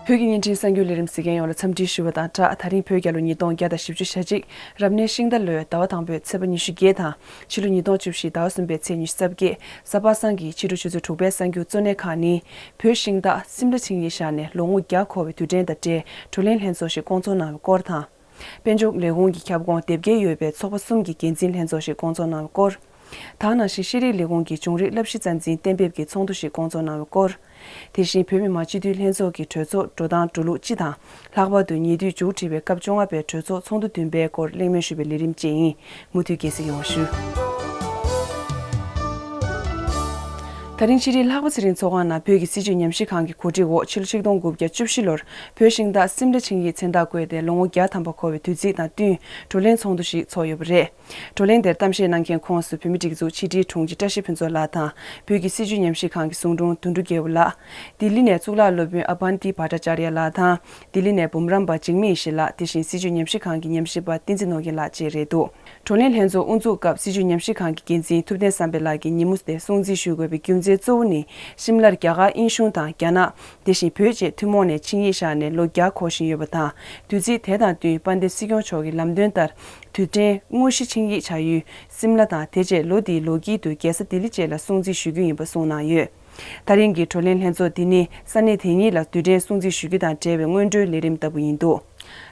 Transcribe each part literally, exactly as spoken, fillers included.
བོད་ཀྱི་བརྙན་འཕྲིན་གསར་འགྱུར་ལས་རིམ་གཟིགས་མཁན་ཡོངས་ལ་འཚམས་འདྲི་ཞུ་བ་དང་སྦྲགས། ད་རིང་བོད་རྒྱལ་ལོ་ཉིས་སྟོང་བརྒྱ་དང་བཞི་བཅུ་ཞེ་གཅིག་རབ་གནས་ཤིང་རྟ་ལོའི་ཟླ་བ་དང་པོའི་ཚེས་པ་ཉི་ཤུ་བརྒྱད་དང་ཕྱི་ལོ་ཉིས་སྟོང་བཅུ་བཞི་ཟླ་བ་གསུམ་པའི་ཚེས་ཉི་ཤུ་རྩ་བརྒྱད། གཟའ་པ་སངས་ཀྱི་ཕྱི་དྲོ་ཆུ་ཚོད་དྲུག་པའི་གསར་འགྱུར་གཙོ་གནད་ཁག་ནི། བོད་ཤིང་རྟ་སིམ་ལ་ཆིངས་ཡིག་བཞག་ནས་ལོ་ངོ་བརྒྱ་འཁོར་བའི་དུས་དྲན་དང་འབྲེལ་བགྲོ་གླེང་ལྷན་ཚོགས་ཤིག་བསྐོང་ཚོགས་གནང་བའི་སྐོར་དང་། དཔལ་འབྱོར་ལས་ཁུངས་ཀྱི་ཁྱབ་ཁོངས་དེབ་སྐྱེལ་ཡོད་པའི་ཚོགས་པ་གསུམ་གྱི་འགན་འཛིན་ལྷན་ཚོགས་ཤིག་བསྐོང་ཚོགས་གནང་བའི་སྐོར། ད་ག་ནང་བཞིན་ཤེས་རིག་ལས་ཁུངས་ཀྱི་བྱུང་རིག་བསླབ་གཞི་རྩ་འཛིན་གཏན་འབེབས་ཀྱི་ཚོགས་འདུ་ཞིག་བསྐོང་ཚོགས་གནང་བའི་སྐོར། དེ་བཞིན་བོད་མི་མང་སྤྱི་འཐུས་ལྷན་ཚོགས་ཀྱི་གྲོས་ཚོགས་འགྲོ་སྟངས་འགྲོ་ལུགས་སྤྱི་དང་། ལྷག་པར་དུ་ཉེ་དུས་མཇུག་སྒྲིལ་བའི་སྐབས་བཅོ་ལྔ་པའི་གྲོས་ཚོགས་ཚོགས་འདུ་བདུན་པའི་སྐོར་གླེང་མོལ་ཞུས་པའི་ལས་རིམ་བཅས་ཡིན། མུ་མཐུད་རྒྱལ་སྲིད་ཡོང་བ་ཞུ། ད་རིང་ཕྱི་དྲིལ་ལྷག་པ་ཚེ་རིང་ཚོགས་ཁང་ནང་བོད་ཀྱི་སྲིད་བྱུས་ཉམས་ཞིབ་ཁང་གི་གོ་སྒྲིག་འོག་ཕྱི་ལོ་ཆིག་སྟོང་དགུ་བརྒྱ་བཅུ་བཞི་ལོར་བོད་ཤིང་རྟ་སིམ་ལ་ཆིངས་ཡིག་མཚན་རྟགས་བཀོད་དེ་ལོ་ངོ་བརྒྱ་ཐམ་པ་འཁོར་བའི་དུས་ཚིགས་དང་བསྟུན་བགྲོ་གླེང་ཚོགས་འདུ་ཞིག་ཚོགས་ཡོད་པ་རེད། བགྲོ་གླེང་དེར་གཏམ་བཤད་གནང་མཁན་ཁོངས་སུ་བོད་མིའི་སྒྲིག་འཛུགས་ཕྱི་དྲིལ་དྲུང་ཆེ་བཀྲ་ཤིས་ཕུན་ཚོགས་ལགས་དང་། བོད་ཀྱི་སྲིད་བྱུས་ཉམས་ཞིབ་ཁང་གི་ཟུང་དྲུང་དོན་གྲུབ་རྒྱལ་པོ་ལགས། ལྡི་ལི་ནས་གཙུག་ལག་སློབ་དཔོན་ཨ་བན་ཏི་བྷ་ཊ་ཅཱརྱ་ལགས་དང་། ལྡི་ལི་ནས་འབུམ་རམས་པ་འཇིགས་མེད་ཡེ་ཤེས་ལགས། དེ་བཞིན་སྲིད་བྱུས་ཉམས་ཞིབ་ཁང་གི་ཉམས་ཞིབ་པ་བསྟན་འཛིན་ནོར་རྒྱས་ལགས་བཅས་རེད་འདུག་བགྲོ་གླེང་ལྷན་ཚོགས་དབུ་འཛུགས་སྐབས་སྲིད་བྱུས་ཉམས་ཞིབ་ཁང་གི་འགན་འཛིན་ཐུབ་བསྟན་བསམ་འཕེལ་ལགས་ཀྱིས་ཉིན་མོ་དེ་སྲུང་བརྩི་ཞུ་དགོས་པའི་རྒྱུ་མཚན་གཙོ་བོ་ནི། ཤིམ་ལར་རྒྱ་གར་དབྱིན་གཞུང་དང་རྒྱ་ནག་དེ་བཞིན་བོད་བཅས་ཐུན་མོང་ནས་ཆིངས་ཡིག་བཞག་ནས་ལོ་བརྒྱ་འཁོར་བཞིན་ཡོད་པ་དང་། དུས་ཚིགས་དེ་དང་བསྟུན་དཔལ་ལྡན་སྲིད་སྐྱོང་མཆོག་གི་ལམ་སྟོན་ལྟར། དུས་དྲན་དངོས་གཞི་ཆིངས་ཡིག་བཞག་ཡུལ་སིམ་ལ་དང་། དེ་རྗེས་ལོ་འདིའི་ལོ་དཀྱིལ་དུ་རྒྱལ་ས་ལྡི་ལི་བཅས་ལ་སྲུང་བརྩི་ཞུ་རྒྱུ་ཡིན་པ་གསུངས་གནང་ཡོད། ད་རིང་གི་བགྲོ་གླེང་ལྷན་ཚོགས་འདི་ནི་ས་གནས་དེ་ཉིད་ལ་དུས་དྲན་སྲུང་བརྩི་ཞུ་རྒྱུ་དང་འབྲེལ་བའི་སྔོན་འགྲོའི་ལས་རིམ་ལྟ་བུ་ཡིན་འདུག་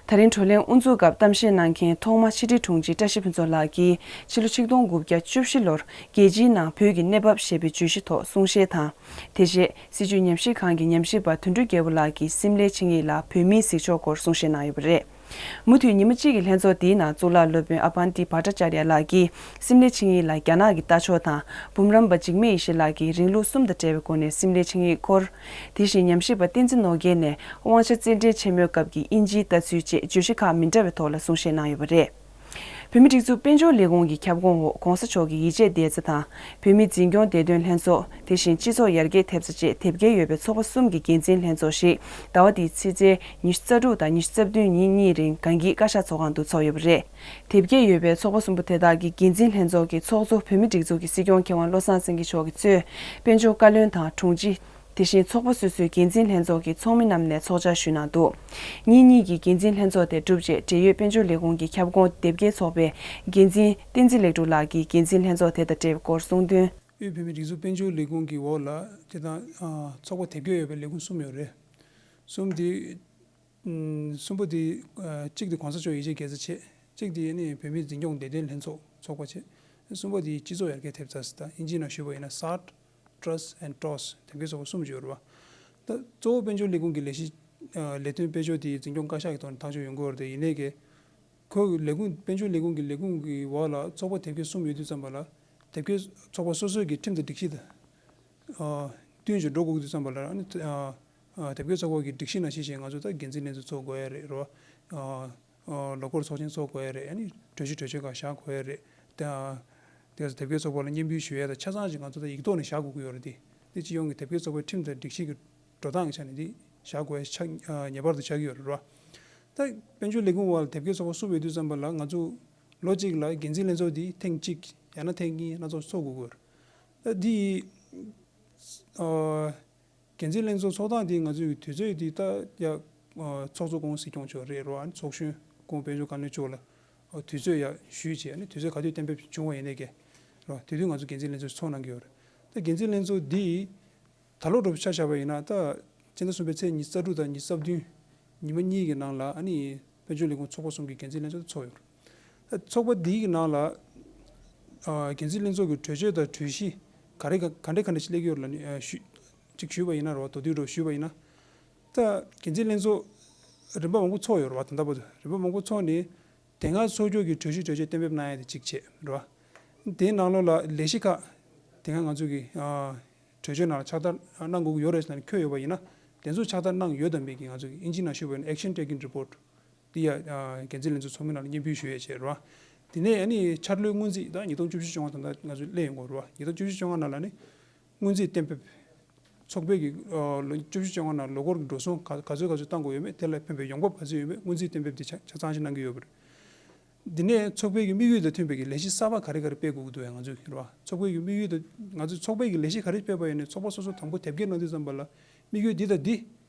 ད་རིང་བགྲོ་གླེང་དབུ་འཛུགས་སྐབས་གཏམ་བཤད་གནང་མཁན་ཐོག་མ་ཕྱི་དྲིལ་དྲུང་ཆེ་བཀྲ་ཤིས་ཕུན་ཚོགས་ལགས་ཀྱིས་ཕྱི་ལོ་ཆིག་སྟོང་དགུ་བརྒྱ་བཅུ་བཞི་ལོར་རྒྱལ་སྤྱིའི་ནང་བོད་ཀྱི་གནས་བབ་ཞེས་པའི་བརྗོད་གཞི་ཐོག་གསུང་བཤད་དང་། དེ་རྗེས་སྲིད་བྱུས་ཉམས་ཞིབ་ཁང་གི་ཉམས་ཞིབ་པ་དོན་གྲུབ་རྒྱལ་པོ་ལགས་ཀྱིས་སིམ་ལའི་ཆིངས་ཡིག་ལ་བོད་མིའི་གཟིགས་ཕྱོགས་སྐོར་གསུང་བཤད་གནང་ཡོད་པ་རེད། མུ་མཐུད་ཉི་མ་གཅིག་གི་ལྷན་ཚོགས་འདིའི་ནང་གཙུག་ལག་སློབ་དཔོན་ཨ་བན་ཏི་བྷ་ཊ་ཅཱརྱ་ལགས་ཀྱིས་སིམ་ལའི་ཆིངས་ཡིག་ལ་རྒྱ་ནག་གི་ལྟ་ཕྱོགས་དང་། འབུམ་རམས་པ་འཇིགས་མེད་ཡེ་ཤེས་ལགས་ཀྱིས་རིང་ལུགས་གསུམ་དང་འབྲེལ་བའི་སྒོ་ནས་སིམ་ལའི་ཆིངས་ཡིག་སྐོར། དེ་བཞིན་ཉམས་ཞིབ་པ་བསྟན་འཛིན་ནོར་རྒྱས་ནས་དབང་ཆ་རྩེད་འགྲན་ཆེན་མོའི་སྐབས་ཀྱི་དབྱིན་ཇིའི་ལྟ་ཚུལ་བཅས་བརྗོད་གཞི་ཁག་མི་འདྲ་བའི་ཐོག་ལ་གསུང་བཤད་གནང་ཡོད་པ་རེད། བོད་མིའི་སྒྲིག་འཛུགས་དཔལ་འབྱོར་ལས་ཁུངས་ཀྱི་ཁྱབ་ཁོངས་འོག་གོང་ས་མཆོག་གི་ཡིད་ཆེས་བདེ་རྩ་དང་། བོད་མིའི་འཛིན་སྐྱོང་བདེ་དོན་ལྷན་ཚོགས། དེ་བཞིན་སྤྱི་ཚོགས་ཡར་རྒྱས་ཐེབས་རྩ་བཅས་དེབ་སྐྱེལ་ཡོད་པའི་ཚོགས་པ་གསུམ་གྱི་འགན་འཛིན་ལྷན་ཚོགས་ཤིག་ཟླ་བ་འདིའི་ཕྱི་ཚེས་ཉི་ཤུ་རྩ་དྲུག་དང་ཉི་ཤུ་རྩ་བདུན་ཉིན་གཉིས་རིང་སྒང་དཀྱིལ་བཀའ་ཤག་ཚོགས་ཁང་དུ་ཚོགས་ཡོད་པ་རེད། དེབ་སྐྱེལ་ཡོད་པའི་ཚོགས་པ་གསུམ་པོ་དེ་དག་གི་འགན་འཛིན་ལྷན་ཚོགས་ཀྱི་ཚོགས་གཙོ་བོད་མིའི་སྒྲིག་འཛུགས་ཀྱི་སྲིད་སྐྱོང་མཁས་དབང་བློ་བཟང་སེང་གེ་མཆོག་གིས་གཙོས་དཔལ་འབྱོར་བཀའ་བློན་དང་དྲུང་ཆེ། དེ་བཞིན་ཚོགས་པ་སོ་སོའི་འགན་འཛིན་ལྷན་ཚོགས་ཀྱི་ཚོགས་མི་རྣམས་ནས་ཚོགས་བཅར་ཞུས་གནང་འདུག་ཉིན་གཉིས་ཀྱི་འགན་འཛིན་ལྷན་ཚོགས་དེ་གྲུབ་རྗེས་འབྲེལ་ཡོད་དཔལ་འབྱོར་ལས་ཁུངས་ཀྱི་ཁྱབ་ཁོངས་དེབ་སྐྱེལ་ཚོགས་པའི་འགན་འཛིན་བསྟན་འཛིན་ལེགས་གྲུབ་ལགས་ཀྱིས་འགན་འཛིན་ལྷན་ཚོགས་དེ་དང་འབྲེལ་བའི་སྐོར་གསུངས་དོན། དབུས་བོད་མིའི་སྒྲིག་འཛུགས་དཔལ་འབྱོར་ལས་ཁུངས་ཀྱི་འོག་ལ་དེ་དང་ཚོགས་པ་དེབ་སྐྱེལ་ཡོད་པའི་ལས་ཁུངས་གསུམ་ཡོད་རེད། གསུམ་དེ། གསུམ་པོ་དེ། གཅིག་དེ་གོང་ས་མཆོག་ཡིད་ཆེས་དགེ་རྩ་ཆེད། གཅིག་དེ་ནི་བོད་མིའི་འཛིན་སྐྱོང་བདེ་དོན་ལྷན་ཚོགས་ཚོགས་པ་ཆེད། གསུམ་པ་དེ་སྤྱི་ཚོགས་ཡར་རྒྱས་ཐེབས་རྩ་ཟེར། ད་དབྱིན་ཇིའི་ནང་ཞུས་པ་ཡིན་ན་སཱཊ། ཊྲས་ཨེན་ཊོས་དེབ་སྐྱེལ་ཚོགས་པ་གསུམ་ཡོད་རེད་བ། ད་གཙོ་བོ་དཔལ་འབྱོར་ལས་ཁུངས་ཀྱི་ལས་གཞི། ལས་དོན་དཔལ་འབྱོར་དེ་འཛིན་སྐྱོང་བཀའ་ཤག་གི་ཐོག་ནས་ཐག་གཅོད་ཡོང་གི་ཡོད་རེད། དེ་ཡིན་ནའི་གི། ཁོའི་ལས་ཁུངས་དཔལ་འབྱོར་ལས་ཁུངས་ཀྱི་ལས་ཁུངས་ཀྱི་འོག་ལ་ཚོགས་པ་དེབ་སྐྱེལ་གསུམ་ཡོད་དུས་ཙམ་པ་ལ། དེབ་སྐྱེལ་ཚོགས་པ་སོ་སོའི་གི་ཁྲིམས་དང་སྒྲིག་གཞི་དང་། བསྟུན་ཅིང་འགྲོ་དགོས་དུས་ཙམ་པ་ལ་ཨ་ནི། དེབ་སྐྱེལ་ཚོགས་པ་གི་སྒྲིག་གཞི་ནང་བཞིན་བྱས་ང་ཚོ་ད་འགན་འཛིན་ལྷན་ཚོགས་ཚོགས་དགོས་ཡ་རེད་རོ། ལོ་འཁོར་ཚོགས་ཆེན་ཚོགས་དགོས་ཡ་རེད། ཨ་ནི་གྲོས་གཞི་གྲོས་ཆོད་ཁག་བཞག་དགོས་ཡ་རེད། དེ་དེ་དེབ་སྐྱེལ་ཚོགས་པ་ལ་སྙན་འབུལ་ཞུ་ཡ་དང་ཆ་ཚང་ཞིག་ང་ཚོ་ད་ཡིག་ཐོག་ནས་བཞག་དགོས་ཀྱི་ཡོད་རེད་དེ། དེ་སྤྱི་ཡོངས་ཀྱི་དེབ་སྐྱེལ་ཚོགས་པའི་ཁྲིམས་དང་སྒྲིག་གཞི་གི་འགྲོ་སྟངས་ཀྱི་ཆ་ནས་འདི་བཞག་དགོས་ཡ་ཆ་ངེས་པར་དུ་ཆགས་ཀྱི་ཡོད་རེད་རོ། ད་དཔལ་འབྱོར་ལས་ཁུངས་འོག་ལ་དེབ་སྐྱེལ་ཚོགས་པ་གསུམ་ཡོད་དུས་ཙམ་པ་ལ་ང་ཚོ་ལོ་གཅིག་ལ་འགན་འཛིན་ལྷན་ཚོགས་འདི་ཐེངས་གཅིག་ཡང་ན་ཐེངས་གཉིས་སྣ་ཚོགས་ཚོགས་དགོས་ཀྱི་ཡོད་རེད། ད་འདི། འགན་འཛིན་ལྷན་ཚོགས་ཚོགས་སྟངས་དེ་ང་ཚོའི་དུས་ཚོད་དེ་ད་ཡ། ཚོགས་གཙོ་ཁོང་སྲིད་སྐྱོང་མཆོག་རེད་རོ། ཨ་ནི་ཚོགས་གཞོན་ཁོང་དཔལ་འབྱོར་བཀའ་བློན་མཆོག་ལ་དུས་ཚོད་ཡ་ཞུས་བྱས། ཨ་ནི་དུས་ཚོད་ག་དུས་གཏན་འབེབས་བྱུང་བ་ཡིན་ནའི་གི་རོ། དེ་དུས་ང་ཚོ་འགན་འཛིན་ལྷན་ཚོགས་ཚོགས་གནང་གི་ཡོད་རེད། ད་འགན་འཛིན་ལྷན་ཚོགས་འདི་ད་ལོ་འདྲ་པོ་ཆ་བཞག་པ་ཡིན་ན་ད་སྤྱི་ཟླ་གསུམ་པའི་ཚེས་ཉི་ཤུ་རྩ་དྲུག་དང་ཉི་ཤུ་རྩ་བདུན་ཉི་མ་གཉིས་ཀྱི་ནང་ལ་ཨ་ནི་དཔལ་འབྱོར་ལས་ཁུངས་ཚོགས་པ་གསུམ་གྱི་འགན་འཛིན་ལྷན་ཚོགས་ཚོགས་ཡོད་རེད། ད་ཚོགས་པ་འདིའི་ནང་ལ་འགན་འཛིན་ལྷན་ཚོགས་ཀྱི་གྲོས་ཆོད་དང་གྲོས་གཞི་ག་རེ་ག་ག་འདྲ་ག་འདྲ་ཞིག་སླེབས་ཀྱི་ཡོད་རེད་ལབ་ནས་ཞུ། ཅིག་ཞུས་པ་ཡིན་ན་རེད་བ། མདོར་བསྡུས་འདྲ་ཞུས་པ་ཡིན་ན། ད་འགན་འཛིན་ལྷན་ཚོགས་རིམ་པ་མང་པོ་ཚོགས་ཡོད་རེད་བ། ད་ལྟ་བར་དུ་རིམ་པ་མང་པོ་ཚོགས་ནས་དེ་སྔ་ཚོགས་རྒྱུ་གི་གྲོས་གཞི་གྲོས་ཆོད་གཏན་འབེབས་གནང་ཡ་དེ་གཅིག་བྱས་རེད་བ། དེའི་ནང་ལོགས་ལ་ལས་གཞི་ཁག་དེ་སྔ་ང་ཚོ་གི་གྲོས་ཆོད་ནང་ལ་ཕྱག་བསྟར་གནང་དགོས་ཀྱི་ཡོད་རེད་ཟེར་ནས་འཁོད་ཡོད་པ་ཡིན་ན། དེ་ཚོ་ཕྱག་བསྟར་གནང་ཡོད་དམ་མེད་ཀྱི་ང་ཚོ་གི་དབྱིན་ཇིའི་ནང་ཞུས་པ་ཡིན་ན་Action Taking Report། འདི་ཡ། འགན་འཛིན་ལྷན་ཚོགས་ཚོགས་མི་ནང་ལ་སྙན་འབུལ་ཞུ་ཡས་བྱས་རེད་བ། དེ་ནས་ཨ་ནི་འཆར་ལོའི་སྔོན་རྩིས་ད་ཉིས་སྟོང་བཅུ་བཞི་བཅོ་ལྔ་ད་ལྟ་ང་ཚོ་སླེབས་ཡོང་གི་རེད་བ། ཉིས་སྟོང་བཅུ་བཞི་བཅོ་ལྔ་ནང་ལ་ནི་སྔོན་རྩིས་གཏན་འབེབས། ཚོགས་པའི་གི་ལོ་བཅུ་བཞི་བཅོ་ལྔ་ནང་ལོ་འཁོར་གྱི་འགྲོ་སོང་ག་ག་ཚོད་ག་ཚོད་བཏང་དགོས་ཡོད་མེད། དེ་ལ་ཕན་པའི་ཡོང་འབབ་ག་ཚོད་ཡོད་མེད་སྔོན་རྩིས་གཏན་འབེབས་དེ་ཆ་ཆ་ཚང་ཞིག་གནང་གི་ཡོད་པ་རེད། འདི་ནས་ཚོགས་པའི་གི་དམིགས་ཡུལ་དང་མཐུན་པའི་གི་ལས་གཞི་གསར་པ་ག་རེ་ག་རེ་སྤེལ་དགོས་ཀྱི་འདུག་ཡ་ང་ཚོས་རེད་བ། ཚོགས་པའི་གི་དམིགས་ཡུལ་དང་ང་ཚོས་ཚོགས་པའི་གི་ལས་གཞི་ག་རེ་སྤེལ་བ་ཡིན་ནའི་ཚོགས་པ་སོ་སོ་དང་པོ་དེབ་སྐྱེལ་གནང་དུས་ཙམ་པ་ལ་དམིགས་ཡུལ་འདི་དང་འདི།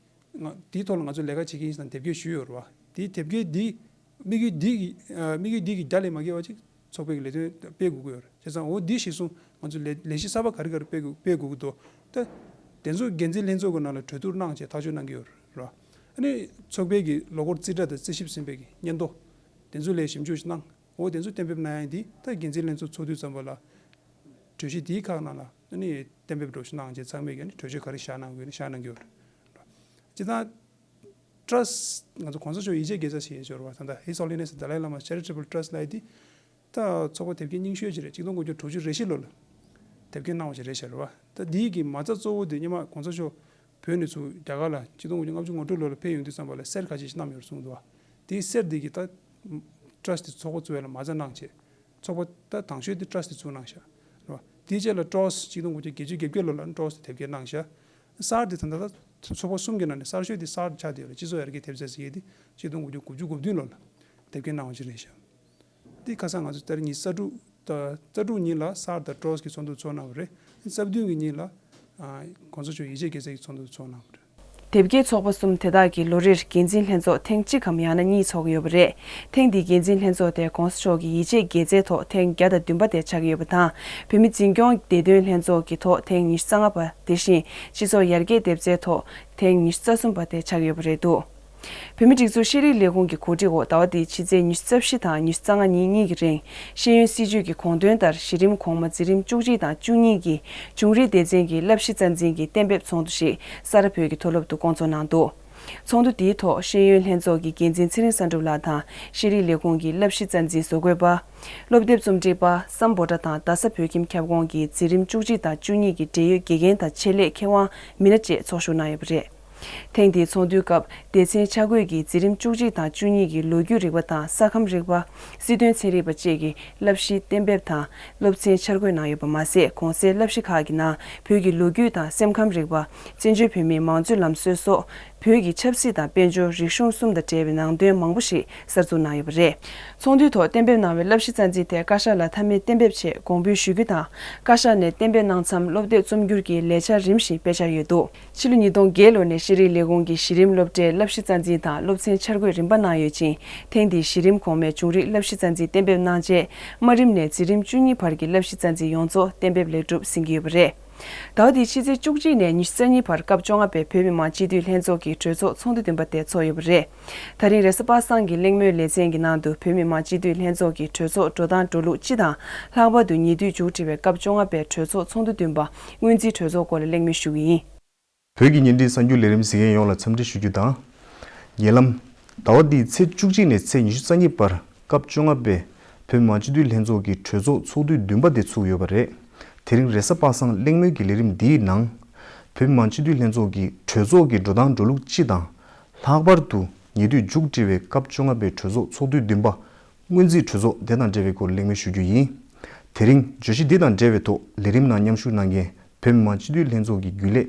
ང་དེའི་ཐོག་ལ་ང་ཚོ་ལས་ཀ་བྱེད་ཀྱི་ཡིན་ཟེར་ནས་དེབ་སྐྱེལ་ཞུས་ཡོད་རེད་བ། དེའི་དེབ་སྐྱེལ་འདི་དམིགས་ཡུལ་འདི་གི་ཨ་དམིགས་ཡུལ་འདི་གི་རྒྱ་ལས་མ་བརྒལ་བ་ཅིག་ཚོགས་པའི་གི་ལས་དོན་སྤེལ་དགོས་ཀྱི་ཡོད་རེད། བྱས་ཙང་འོ་འདི་གཞིར་བཟུང་ང་ཚོ་ལས་ལས་གཞི་གསར་པ་ག་རེ་ག་རེ་སྤེལ་དགོས་སྤེལ་དགོས་ཀྱི་འདུག་ད་དེ་ཚོ་འགན་འཛིན་ལྷན་ཚོགས་ཀྱི་ནང་ལ་གྲོས་བསྡུར་གནང་བྱས་ཐག་གཅོད་གནང་གི་ཡོད་རེད་བ། ཨ་ནི་ཚོགས་པའི་གི་ལོ་འཁོར་རྩིས་ཁྲ་དང་རྩིས་ཞིབ་ཟིན་པའི་གི་སྙན་ཐོ་དེ་ཚོ་ལ་ཞིབ་འཇུག་ཞིག་གནང་། འོ་དེ་ཚོ་གཏན་འབེབས་གནང་ཡ་འདི་ད་འགན་འཛིན་ལྷན་ཚོགས་ཚོགས་དུས་ཙམ་པ་ལ་གྲོས་གཞི་དེའི་ཁག་ནང་ལ་ཨ་ནི་གཏན་འབེབས་འགྲོ་ཞིག་གནང་བྱས་ཚང་མས་ཀྱི་ཨ་ནི་གྲོས་ཆོད་ག་རེ་བཞག་གནང་དགོས་ན་བཞག་གནང་གི་ཡོད་རེད། སྤྱིར་བཏང་ཊྲསི་ང་ཚོ་གོང་ས་མཆོག་ཡིད་ཆེས་དགེ་རྩ་ཞེས་ཡོད་རེད་བ། ད་ལྟ་His Holiness Dalai Lama Charitable Trust ལབ་ཡ་དེ་ད་ཚོགས་པ་དེབ་སྐྱེལ་རྙིང་ཤོས་ཅིག་རེད། ཆིག་སྟོང་དགུ་བརྒྱ་དྲུག་ཅུ་རེ་བཞི་ལོ་ལ་དེབ་སྐྱེལ་གནང་བ་ཞིག་རེད་ཤག་རེད་བ། ད་འདིའི་གི་མ་རྩ་གཙོ་བོ་དེ་སྔོན་མ་གོང་ས་མཆོག་བོད་ནས་ཚུར་རྒྱ་གར་ལ་ཆིག་སྟོང་དགུ་བརྒྱ་ལྔ་བཅུ་ང་དྲུག་ལོ་ལ་ཕེབས་ཡོང་དུས་ཙམ་པ་ལ་གསེར་ཁ་ཤས་ཤིག་བསྣམས་ཡོད་རེད་གསུངས་འདུག་བ། དེའི་གསེར་དེ་གི་ད་ཊྲསི་དེ་ཚོགས་པ་བཙུགས་ཡ་ལ་མ་རྩ་གནང་བྱས། ཚོགས་པ་ད་དང་ཤོས་དེ་ཊྲསི་དེ་བཙུགས་གནང་ཤག་རེད་བ། དེའི་རྗེས་ལ་ཊྲོས་ཆིག་སྟོང་དགུ་བརྒྱ་བརྒྱད་ཅུ་གྱ་བརྒྱད་ལོ་ལ་ཊྲོས་དེ་དེབ་སྐྱེལ་གནང་ཤག་གསར་དེ་ད་ལྟ་ད་ཚོགས་པ་གསུམ་གྱི་ནང་ནས་གསར་ཤོས་དེ་གསར་ཆགས་བསྡད་ཡོད་རེད། སྤྱི་ཚོགས་ཡར་རྒྱས་ཐེབས་རྩ་ཟེར་ཡས་དེ་ཆིག་སྟོང་དགུ་བརྒྱ་དགུ་བཅུ་གོ་བདུན་ལོ་ལ་དེབ་སྐྱེལ་གནང་བ་ཞིག་རེད་ཤག་འདི་ཁ་སང་ང་ཚོ་ད་རེས་ཉི་ཤུ་རྩ་དྲུག་ད་རྩ་དྲུག་ཉིན་ལ་གསར་དང་ཊྲོས་ཀྱི་ཚོགས་འདུ་ཚོགས་གནང་བ་རེད། རྩ་བདུན་གྱི་ཉིན་ལ་ཨ་གོང་ས་མཆོག་ཡིད་ཆེས་དགེ་རྩ་གི་ཚོགས་འདུ་ཚོགས་གནང་བ་རེད། དེབ་སྐྱེལ་ཚོགས་པ་གསུམ་དེ་དག་གིས་ལོ་རེར་འགན་འཛིན་ལྷན་ཚོགས་ཐེངས་གཅིག་གམ་ཡང་ན་གཉིས་ཚོགས་ཀྱི་ཡོད་པ་རེད། ཐེངས་འདིའི་འགན་འཛིན་ལྷན་ཚོགས་དེ་གོང་ས་མཆོག་གི་ཡིད་ཆེས་དགེ་རྩའི་ཐོག་ཐེངས་བརྒྱ་དང་བདུན་པ་དེ་ཆགས་ཀྱི་ཡོད་པ་དང་། བོད་མི་འཛིན་སྐྱོང་བདེ་དོན་ལྷན་ཚོགས་ཀྱི་ཐོག་ཐེངས་ཉི་ཤུ་རྩ་ལྔ་པ། དེ་བཞིན་སྤྱི་ཚོགས་ཡར་རྒྱས་ཐེབས་རྩའི་ཐོག་ཐེངས་ཉི་ཤུ་རྩ་གསུམ་པ་དེ་ཆགས་ཀྱི་ཡོད་པ་རེད་འདུག་བོད་མིའི་སྒྲིག་འཛུགས་ཤེས་རིག་ལས་ཁུངས་ཀྱི་གོ་སྒྲིག་འོག་ཟླ་བ་འདིའི་ཕྱི་ཚེས་ཉི་ཤུ་རྩ་བཞི་དང་ཉི་ཤུ་རྩ་ལྔ་ཉིན་གཉིས་ཀྱི་རིང་། ཤེས་ཡོན་སྲིད་བྱུས་ཀྱི་དགོངས་དོན་ལྟར་གཞི་རིམ་གོང་མ་འཛིན་རིམ་བཅུ་གཅིག་དང་བཅུ་གཉིས་ཀྱི་བྱུང་རིམ་སྡེ་ཚན་གྱི་བསླབ་གཞི་རྩ་འཛིན་གྱི་གཏན་འབེབས་ཚོགས་འདུ་ཞིག་ས་རཱ་བོད་ཀྱི་མཐོ་སློབ་ཏུ་བསྐོང་ཚོགས་གནང་འདུག་ཚོགས་འདུ་དེའི་ཐོག་ཤེས་ཡོན་ལྷན་ཚོགས་ཀྱི་འགན་འཛིན་ཚེ་རིང་བསམ་གྲུབ་ལགས་དང་། ཤེས་རིག་ལས་ཁུངས་ཀྱི་བསླབ་གཞི་རྩ་འཛིན་བཟོ་བཀོད་པ། སློབ་དེབ་རྩོམ་སྒྲིག་པ། སམ་བྷོ་ཊ་དང་རྡ་ས་བོད་ཁྱིམ་ཁྱབ་ཁོངས་ཀྱི་འཛིན་རིམ་བཅུ་གཅིག་དང་བཅུ་གཉིས་ཀྱི་འབྲེལ་ཡོད་དགེ་རྒན་དང་ཆེད་ལས་མཁས་དབང་མི་སྣ་བཅས་ཚོགས་ཞུགས་གནང་ཡོད་པ་རེད། ཐེངས་འདིའི་ཚོགས་འདུའི་སྐབས་སྡེ་ཚན་ཆ་བགོས་ཀྱིས་འཛིན་རིམ་བཅུ་གཅིག་དང་བཅུ་གཉིས་ཀྱི་ལོ་རྒྱུས་རིག་པ་དང་ས་ཁམས་རིག་པ། སྲིད་དོན་ཚན་རིག་པ་བཅས་ཀྱི་བསླབ་གཞིའི་གཏན་འབེབས་དང་སློབ་ཚན་འཆར་འགོད་གནང་ཡོད་པ་མ་ཟད། གོང་གསལ་བསླབ་གཞི་ཁག་གི་ནང་བོད་ཀྱི་ལོ་རྒྱུས་དང་སེམས་ཁམས་རིག་པ། བཙན་བྱོལ་བོད་མིའི་མང་གཙོའི་ལམ་སྲོལ་སོགས་བོད་ཀྱི་ཆབ་སྲིད་དང་དཔལ་འབྱོར། རིག་གཞུང་གསུམ་དང་འབྲེལ་བའི་ནང་དོན་མང་པོ་ཞིག་གསར་འཛུགས་གནང་ཡོད་པ་རེད། ཚོགས་འདུའི་ཐོག་གཏན་འབེབས་གནང་བའི་བསླབ་གཞི་རྩ་འཛིན་དེ་བཀའ་ཤག་ལ་མཐའ་མའི་གཏན་འབེབས་ཆེད་དགོངས་འབུལ་ཞུ་རྒྱུ་དང་། བཀའ་ཤག་ནས་གཏན་འབེབས་གནང་མཚམས་སློབ་དེབ་རྩོམ་སྒྱུར་གྱི་ལས་འཆར་རིམ་བཞིན་སྤེལ་འཆར་ཡོད་འདུག་ཕྱི་ལོ་ཉིས་སྟོང་བརྒྱད་ལོ་ནས་ཤེས་རིག་ལས་ཁུངས་ཀྱིས་གཞི་རིམ་སློབ་གྲྭའི་བསླབ་གཞི་རྩ་འཛིན་དང་སློབ་ཚན་འཆར་འགོད་རིམ་པ་གནང་ཡོད་ཅིང་། ཐེངས་འདིའི་གཞི་རིམ་གོང་མའི་བྱུང་རིམ་བསླབ་གཞི་རྩ་འཛིན་གཏན་འབེབས་གནང་རྗེས། དམའ་རིམ་ནས་འཛིན་རིམ་བཅུ་གཉིས་བར་གྱི་བསླབ་གཞི་རྩ་འཛིན་ཡོངས་རྫོགས་གཏན་འབེབས་ལེགས་གྲུབ་ཟིན་གྱི་ཡོད་པ་རེད། ཟླ་བ་འདིའི་ཕྱི་ཚེས་བཅུ་གཅིག་ནས་ཉི་ཤུ་རྩ་གཉིས་བར་སྐབས་བཅོ་ལྔ་པའི་བོད་མི་མང་སྤྱི་འཐུས་ལྷན་ཚོགས་ཀྱི་གྲོས་ཚོགས་ཚོགས་འདུ་བདུན་པ་དེ་ཚོགས་ཡོད་པ་རེད། ད་རིང་རེས་གཟའ་པ་སངས་ཀྱི་གླེང་མོལ་ལེ་ཚན་གྱི་ནང་དུ་བོད་མི་མང་སྤྱི་འཐུས་ལྷན་ཚོགས་ཀྱི་གྲོས་ཚོགས་འགྲོ་སྟངས་འགྲོ་ལུགས་སྤྱི་དང་། ལྷག་པར་དུ་ཉེ་དུས་མཇུག་སྒྲིལ་བའི་སྐབས་བཅོ་ལྔ་པའི་གྲོས་ཚོགས་ཚོགས་འདུ་བདུན་པ་སྔོན་རྩིས་གྲོས་ཚོགས་སྐོར་ལ་གླེང་མོལ་ཞུ་གི་ཡིན། བོད་ཀྱི་བརྙན་འཕྲིན་གསར་འགྱུར་ལས་རིམ་གཟིགས་མཁན་ཡོངས་ལ་འཚམས་འདྲི་ཞུ་རྒྱུ་དང་། ཉེ་ལམ། ཟླ་བ་འདིའི་ཚེས་བཅུ་གཅིག་ནས་ཚེས་ཉི་ཤུ་རྩ་གཉིས་བར་སྐབས་བཅོ་ལྔ་པའི་བོད་མི་མང་སྤྱི་འཐུས་ལྷན་ཚོགས་ཀྱི་གྲོས་ཚོགས་ཚོགས་དུས་བདུན་པ་དེ་ཚུགས་ཡོད་པ་རེད། དེ་རིང་རེས་གཟའ་པ་སངས་གླེང་མོལ་གྱི་ལས་རིམ་འདིའི་ནང་། བོད་མི་མང་སྤྱི་འཐུས་ལྷན་ཚོགས་ཀྱི་གྲོས་ཚོགས་ཀྱི་འགྲོ་སྟངས་འགྲོ་ལུགས་སྤྱི་དང་། ལྷག་པར་དུ་ཉེ་དུས་མཇུག་སྒྲིལ་བའི་སྐབས་བཅོ་ལྔ་པའི་གྲོས་ཚོགས་ཚོགས་དུས་བདུན་པ། སྔོན་རྩིས་གྲོས་ཚོགས་དེ་དང་འབྲེལ་བའི་སྐོར་གླེང་མོལ་ཞུ་རྒྱུ་ཡིན། དེ་རིང་བརྗོད་གཞི་འདི་དང་འབྲེལ་བའི་ཐོག་ལས་རིམ་ནང་མཉམ་ཞུགས་གནང་མཁན་བོད་མི་མང་སྤྱི་འཐུས་ལྷན་ཚོགས་ཀྱི་རྒྱུན་ལས་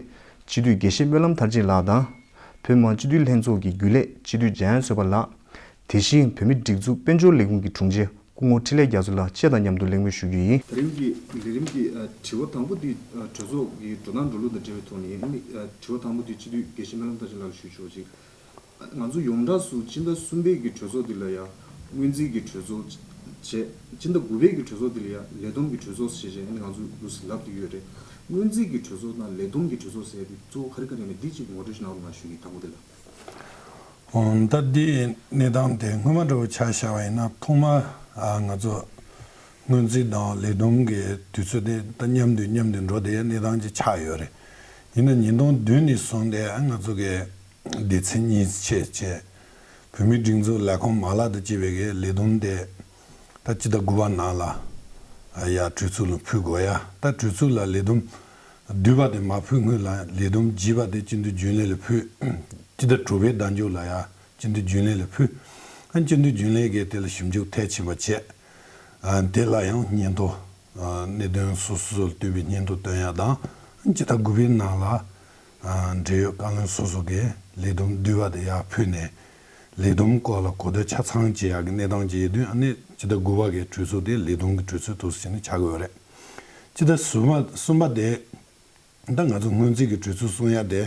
སྤྱི་འཐུས་དགེ་བཤེས་སྨོན་ལམ་མཐར་ཕྱིན་ལགས་དང་། བོད་མི་མང་སྤྱི་འཐུས་ལྷན་ཚོགས་ཀྱི་རྒྱུན་ལས་སྤྱི་འཐུས་འཇམ་དབྱངས་བཟོད་པ་ལགས། དེ་བཞིན་བོད་མིའི་སྒྲིག་འཛུགས་དཔལ་འབྱོར་ལས་ཁུངས་ཀྱི་དྲུང་ཆེ་སྐུ་ངོ་འཕྲིན་ལས་རྒྱ་མཚོ་ལགས་བཅས་དང་མཉམ་དུ་གླེང་མོལ་ཞུ་རྒྱུ་ཡིན། ད་རིང་གི་ལས་རིམ་གྱི་ཨ་དྲི་བ་དང་པོ་འདི་ཨ་གྲོས་ཚོགས་ཀྱི་འགྲོ་སྟངས་འགྲོ་ལུགས་དང་འབྲེལ་བའི་ཐོག་ནས་ཨ་ནི་ཨ་དྲི་བ་དང་པོ་འདི་སྤྱི་འཐུས་དགེ་བཤེས་སྨོན་ལམ་མཐར་ཕྱིན་ལགས་ལ་ཞུ་ཆོག་ཅིག་ང་ཚོ་ཡོངས་གྲགས་སུ་སྤྱི་ཟླ་གསུམ་པའི་གི་གྲོས་ཚོགས་འདི་ལ་ཡང་སྔོན་རྩིས་ཀྱི་གྲོས་ཚོགས་བྱས། སྤྱི་ཟླ་དགུ་པའི་གི་གྲོས་ཚོགས་འདི་ལ་ཡང་ལས་བསྡོམས་ཀྱི་གྲོས་ཚོགས་ཞེས་བྱས་ནས་ང་ཚོ་ལུགས་སུ་ལབ་ཀྱི་ཡོད་རེད། སྔོན་རྩིས་ཀྱི་གྲོས་ཚོགས་དང་ལས་བསྡོམས་ཀྱི་གྲོས་ཚོགས་ཟེར་ཡ་དེ་གཙོ་བོ་ག་རེ་ག་རེ་ཡིན་ན་འདི་གཅིག་ངོ་སྤྲོད་ཞིག་གནང་རོགས་གནང་ཞུ་གི་དང་པོ་དེ་ལ། འོ་ད་འདི་གནས་སྟངས་དེ་སྔོན་མ་འདྲ་བོ་ཆ་བཞག་པ་ཡིན་ན་ཐོག་མ་ཨ་ང་ཚོ་སྔོན་རྩིས་དང་ལས་བསྡོམས་ཀྱི་དུས་ཚོད་དེ་ད་མཉམ་དུ་མཉམ་དུ་འགྲོ་བསྡད་ཡ་གནས་སྟངས་ཅིག་ཆགས་ཡོད་རེད། ཡིན་ན་ཉིས་སྟོང་བདུན་ནས་བཟུང་སྟེ་ང་ཚོ་གི་སྡེ་ཚན་གཉིས་ཕྱེ་བྱས། བོད་མིའི་སྒྲིག་འཛུགས་ལས་ཁུངས་མ་ལག་དང་བཅས་པའི་གི་ལས་བསྡོམས་དེ་ད་སྤྱི་ཟླ་དགུ་པ་ནང་ལ་ཡ་གྲོས་ཚོགས་ལ་ཕུལ་དགོས་ཡ། ད་གྲོས་ཚོགས་ལ་ལས་བསྡོམས་བསྡུས་པ་དེ་མ་ཕུལ་སྔོན་ལ་ལས་བསྡོམས་བརྒྱུད་པ་དེ་སྤྱི་འཐུས་རྒྱུན་ལས་ལ་ཕུལ། སྤྱི་ཟླ་དྲུག་པའི་ཟླ་མཇུག་ལ་ཡ་སྤྱི་འཐུས་རྒྱུན་ལས་ལ་ཕུལ། ཨ་སྤྱི་འཐུས་རྒྱུན་ལས་ཀྱིས་དེ་ལ་ཞིབ་འཇུག་མཐིལ་ཕྱིན་པ་བྱས། ཨ་དེ་ལ་ཡང་སྙན་ཐོ། ཨ་གནད་དོན་སོ་སོ་ལ་ལྟོས་པའི་སྙན་ཐོ་བཏོན་ཡ་དང་། སྤྱི་ཟླ་དགུ་པའི་ནང་ལ་ཨ་འབྲེལ་ཡོད་བཀའ་བློན་སོ་སོ་གིས་ལས་བསྡོམས་བསྡུས་པ་དེ་ཡར་ཕུལ་ནས། ལས་བསྡོམས་སྐོར་ལ་གོ་བསྡུར་ཆ་ཚང་བྱེད་ཡག་གི་གནས་སྟངས་ཅིག་ཡོད་དུས། ཨ་ནི་སྤྱི་ཟླ་དགུ་པ་གི་གྲོས་ཚོགས་དེ་ལས་བསྡོམས་ཀྱི་གྲོས་ཚོགས་འདུག་སེ་བྱས་ནས་ཆགས་ཀྱི་ཡོད་རེད། སྤྱི་ཟླ་གསུམ་པ་གསུམ་པ་དེ། ད་ང་ཚོ་སྔོན་རྩིས་ཀྱི་གྲོས་ཚོགས་གསུང་ཡ་དེ།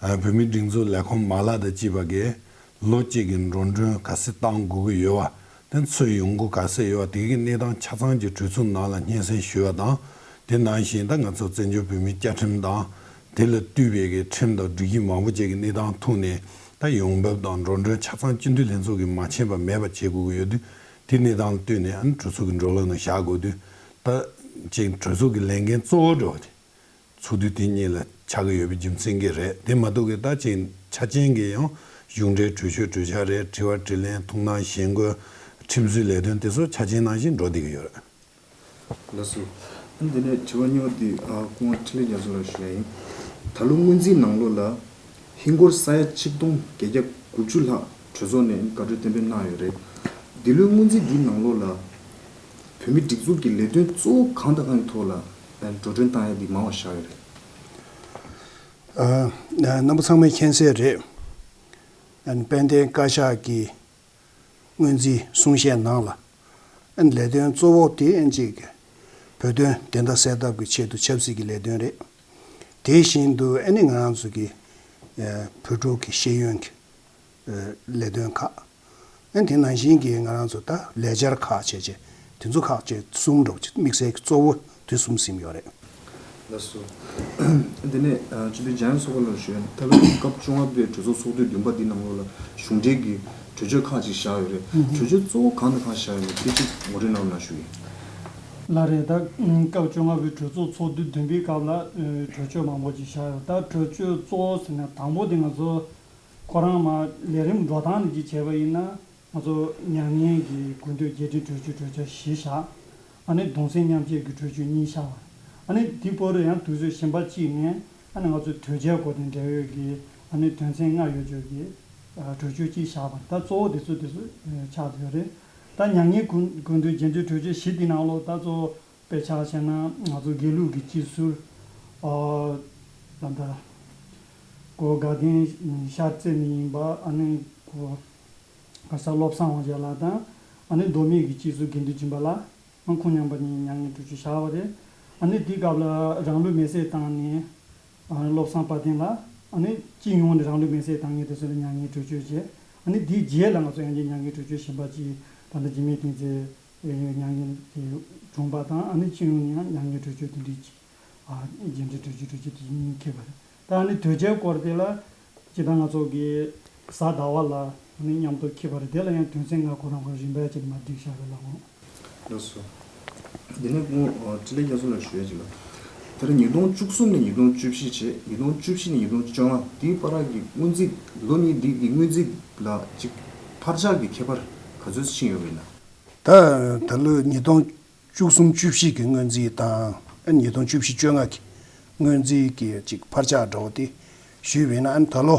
བོད་མིའི་སྒྲིག་འཛུགས་ལས་ཁུངས་མ་ལག་དང་བཅས་པ་གིས་ལོ་གཅིག་གི་འགྲོ་གྲོན་ག་ཚད་བཏང་དགོས་ཀྱི་ཡོད་པ། དེ་ཚོའི་ཡོང་སྒོ་ག་ཚད་ཡོད་པ། དེ་གའི་གནས་སྟངས་ཆ་ཚང་གི་གྲོས་ཚོགས་ནང་ལ་སྙན་སེང་ཞུ་བ་དང་། དེ་ནང་བཞིན་ད་ང་ཚོ་བཙན་བྱོལ་བོད་མིའི་བཅའ་ཁྲིམས་དང་། དེ་ལ་བཏུས་པའི་གི་ཁྲིམས་དང་སྒྲིག་གཞི་མང་པོ་ཅིག་གི་གནས་སྟངས་ཐོག་ནས། ད་ཡོང་འབབ་དང་འགྲོ་གྲོན་ཆ་ཚང་སྤྱི་འཐུས་ལྷན་ཚོགས་ཀྱིས་མ་མཁྱེན་པ་མེད་པ་བྱེད་དགོས་ཀྱི་ཡོད་དུས། དེ་གནས་སྟངས་ལ་ལྟོས་ནས་ཨ་ནི་གྲོས་ཚོགས་ཀྱི་འགྲོ་ལུགས་ནང་བཞག་དགོས་དུས། ད་ཅིག་གྲོས་ཚོགས་ཀྱི་ལས་འགན་གཙོ་བོ་འགྲོ་བ་དེ་ཚོགས་དུས་དེ་གཉིས་ལ་ཆགས་ཀྱི་ཡོད་པའི་རྒྱུ་མཚན་གྱིས་རེད། དེ་མ་གཏོགས་ཀྱི་ད་ཅིག་ཆ་རྐྱེན་གྱི་ཡང་གཞུང་འབྲེལ་གྲོས་ཆོད་གྲོས་འཆར་རེད། དྲི་བ་དྲིས་ལན། ཐུགས་སྣང་ཞེན་སྐུལ། ཁྲིམས་བཟོའི་ལས་དོན་དེ་ཚོ་ཆ་རྐྱེན་ནང་བཞིན་འགྲོ་བསྡད་ཀྱི་ཡོད་རེད། ལགས་སོ། ཨ་ནི་དེ་ནས་དྲི་བ་གཉིས་པ་དེ་ཨ་སྐུ་ངོ་འཕྲིན་ལས་རྒྱ་མཚོ་ལགས་ཞུ་ཡ་ཡིན། ད་ལོ་སྔོན་རྩིས་ནང་ལོགས་ལ་ཧིན་སྒོར་ས་ཡ་ཆིག་སྟོང་བརྒྱད་བརྒྱ་དགུ་བཅུ་ལྷག་གྲོས་ཚོགས་ནས་བཀའ་འཁྲོལ་གཏན་འབེབས་གནང་ཡོད་རེད། འདི་ལོའི་སྔོན་རྩིས་འདིའི་ནང་ལོགས་ལ་བོད་མིའི་སྒྲིག་འཛུགས་ཀྱི་ལས་དོན་གཙོ་བོ་གང་དང་གང་གི་ཐོག་ལ་ཨ་འགྲོ་གྲོན་བཏང་ཡ་འདི་མང་བ་བཞག་ཡོད་རེད། ཨ་རྣམ་པ་ཚང་མས་མཁྱེན་གསལ་རེད། ཨ་ནི་དཔལ་ལྡན་བཀའ་ཤག་གི་སྔོན་རྩིས་གསུང་བཤད་ནང་ལ། ཨ་ནི་ལས་དོན་གཙོ་བོ་དེ་ཨ་ནི་ཅིག་བོད་དོན་བདེན་མཐའ་གསལ་ཐབས་ཀྱི་ཆེད་དུ་ཆབ་སྲིད་ཀྱི་ལས་དོན་རེད། དེ་བཞིན་དུ་ཨ་ནི་ང་རང་ཚོ་གི་ཨ་བོད་ཕྲུག་གི་ཤེས་ཡོན་གྱི་ཨ་ལས་དོན་ཁག་ཨ་ནི་དེ་ནང་བཞིན་གྱི་ང་རང་ཚོ་ད་ལས་འཆར་ཁག་བྱས་རྗེས་དེ་ཚོ་ཁག་བཅས་གསུམ་འདྲ་པོ་ཅིག་དམིགས་བསལ་གྱི་གཙོ་བོ་དེ་གསུམ་ཟིན་ཡོད་རེད། ལགས་སོ། དེ་ནས་ཨ་སྤྱི་འཐུས་འཇམ་དབྱངས་ཚོགས་པ་ལ་ཞུ་ཡ་ཡིན། ད་ལོ་སྐབས་བཅོ་ལྔ་པའི་གྲོས་ཚོགས་ཚོགས་དུས་བདུན་པ་འདི་ནང་ལོགས་ལ་གཞུང་འབྲེལ་གྱི་གྲོས་ཆོད་ཁག་ཅིག་བཞག་ཡོད་རེད། ཧུམ་ཧུམ། གྲོས་ཆོད་གཙོ་བོ་གང་དང་གང་བཞག་ཡོད་མེད་དེ་ཅིག་ངོ་སྤྲོད་གནང་རོགས་གནང་ཞུ་ཡིན། ལགས་རེད། ད་སྐབས་བཅོ་ལྔ་པའི་གྲོས་ཚོགས་ཚོགས་དུས་བདུན་པའི་སྐབས་ལ་ཨ་གྲོས་ཆོད་མང་པོ་ཅིག་བཞག་ཡོད། ད་གྲོས་ཆོད་གཙོ་བོ་ཟེར་ན་དང་པོ་དེ་ང་ཚོ་ཁོ་རང་མ་ལས་རིམ་འགྲོ་སྟངས་ནས་ཅིག་བྱས་པ་ཡིན་ན། ང་ཚོ་མྱ་ངན་གྱི་དགུན་དུས་རྒྱས་འབྲིང་གྲོས་ཆོད་གྲོས་འཆར་བཞི་བཞག་ཨ་ནི་གདུང་སེམས་མཉམ་སྐྱེད་ཀྱི་གྲོས་ཆོད་གཉིས་བཞག་པ། ཨ་ནི་འདི་བར་དུ་ཡང་དུས་ཚོད་གཞན་པ་གཅིག་ནས་ཨ་ནི་ང་ཚོ་དོལ་རྒྱལ་སྐོར་དང་འབྲེལ་ཡོད་ཀྱི་ཨ་ནི་དོན་ཚན་ལྔ་ཡོད་ཆོག་གི་ཨ་གྲོས་ཆོད་གཅིག་བཞག་པ། ད་གཙོ་བོ་དེ་ཚོ་དེ་ཚོ་ཨ་ཆགས་བསྡད་ཡོད་རེད། ད་མྱ་ངན་དགུན་དགུན་དུས་རྒྱས་འབྲིང་གྲོས་ཆོད་བཞི་འདི་ནང་ལོགས་ད་གཙོ་བོ་དཔེ་ཆ་བྱས་ན་ང་ཚོ་དགེ་ལུགས་ཀྱི་སྤྱི་ཟུར་ཨ་ད་ལྟ་གོ་དགའ་ལྡན་ཤར་རྩེ་ནས་ཡིན་པ། ཨ་ནི་གོ་ག་ས་བློ་བཟང་དབང་རྒྱལ་ལགས་དང་། ཨ་ནི་མདོ་སྨད་ཀྱི་སྤྱི་ཟུར་དགེ་འདུན་སྦྱིན་པ་ལགས། ཨ་ཁོང་རྣམ་པ་གཉིས་མྱ་ངན་གྲོས་ཆོད་བཞག་པ་རེད། ཨ་ནི་དེའི་སྐབས་ལ་རང་ལུས་མེར་སྲེག་བཏང་ནས་ཨ་བློ་བཟང་དཔལ་ལྡན་ལགས། ཨ་ནི་སྤྱི་ཡོངས་ནས་རང་ལུས་མེར་སྲེག་བཏང་མཁན་དེ་ཚོ་ལ་མྱ་ངན་གྲོས་ཆོད་བྱས། ཨ་ནི་དེའི་རྗེས་ལ་ང་ཚོ་ཡང་བསྐྱར་མྱ་ངན་གྲོས་ཆོད་གཞན་པ་ཅིག་ད་ལྟ་འཇིགས་མེད་བསྟན་འཛིན་མྱ་ངན་དེ་བྱུང་པ་དང་། ཨ་ནི་སྤྱི་ཡོངས་ནས་ཡང་མྱ་ངན་གྲོས་ཆོད་དེ་འདྲའི་ཅིག་ཨ་རྒྱས་འབྲིང་གྲོས་ཆོད་གྲོས་ཆོད་དེ་གཉིས་འཁེལ་བ་རེད། ད་ཨ་ནི་དོལ་རྒྱལ་སྐོར་དེ་ལ་སྤྱིར་བཏང་ང་ཚོ་གི་གཟའ་ཟླ་བ་ལ་ཨ་ནི་མཉམ་དུ་འཁེལ་བ་རེད། དེ་ལ་ཡང་དོན་ཚན་ལྔ་ཁོ་རང་ཁོ་རང་རིམ་པ་བྱས་ནས་མར་བསྒྲིགས་བཞག་པའི་ལམ་ལྷོང་། ལགས་སོ། དེ་ནས་སྐུ་ངོ་འཕྲིན་ལས་རྒྱ་མཚོ་ལ་ཞུ་ཡ་ཅིག་ལ། ད་རེས་ཉིས་སྟོང་བཅུ་གསུམ་ནས་ཉིས་སྟོང་བཅུ་བཞི་བྱས། ཉིས་སྟོང་བཅུ་བཞི་ནས་ཉིས་སྟོང་བཅོ་ལྔ་དེའི་བར་གྱི་སྔོན་རྩིས་ལོ་གཉིས་འདི་གི་སྔོན་རྩིས་ལ་ཅིག་འཕར་ཆག་གི་ཁྱད་པར་ག་ཚོད་ཕྱིན་ཡོད་པ་ཡིན་ན། ད་ད་ལོ་ཉིས་སྟོང་བཅུ་གསུམ་བཅུ་བཞི་གི་སྔོན་རྩིས་དང་ཨ་ཉིས་སྟོང་བཅུ་བཞི་བཅོ་ལྔ་གི་སྔོན་རྩིས་ཀྱི་ཅིག་འཕར་ཆག་འདྲ་བོ་དེ་ཞུས་པ་ཡིན་ན། ཨ་ནི་ད་ལོ་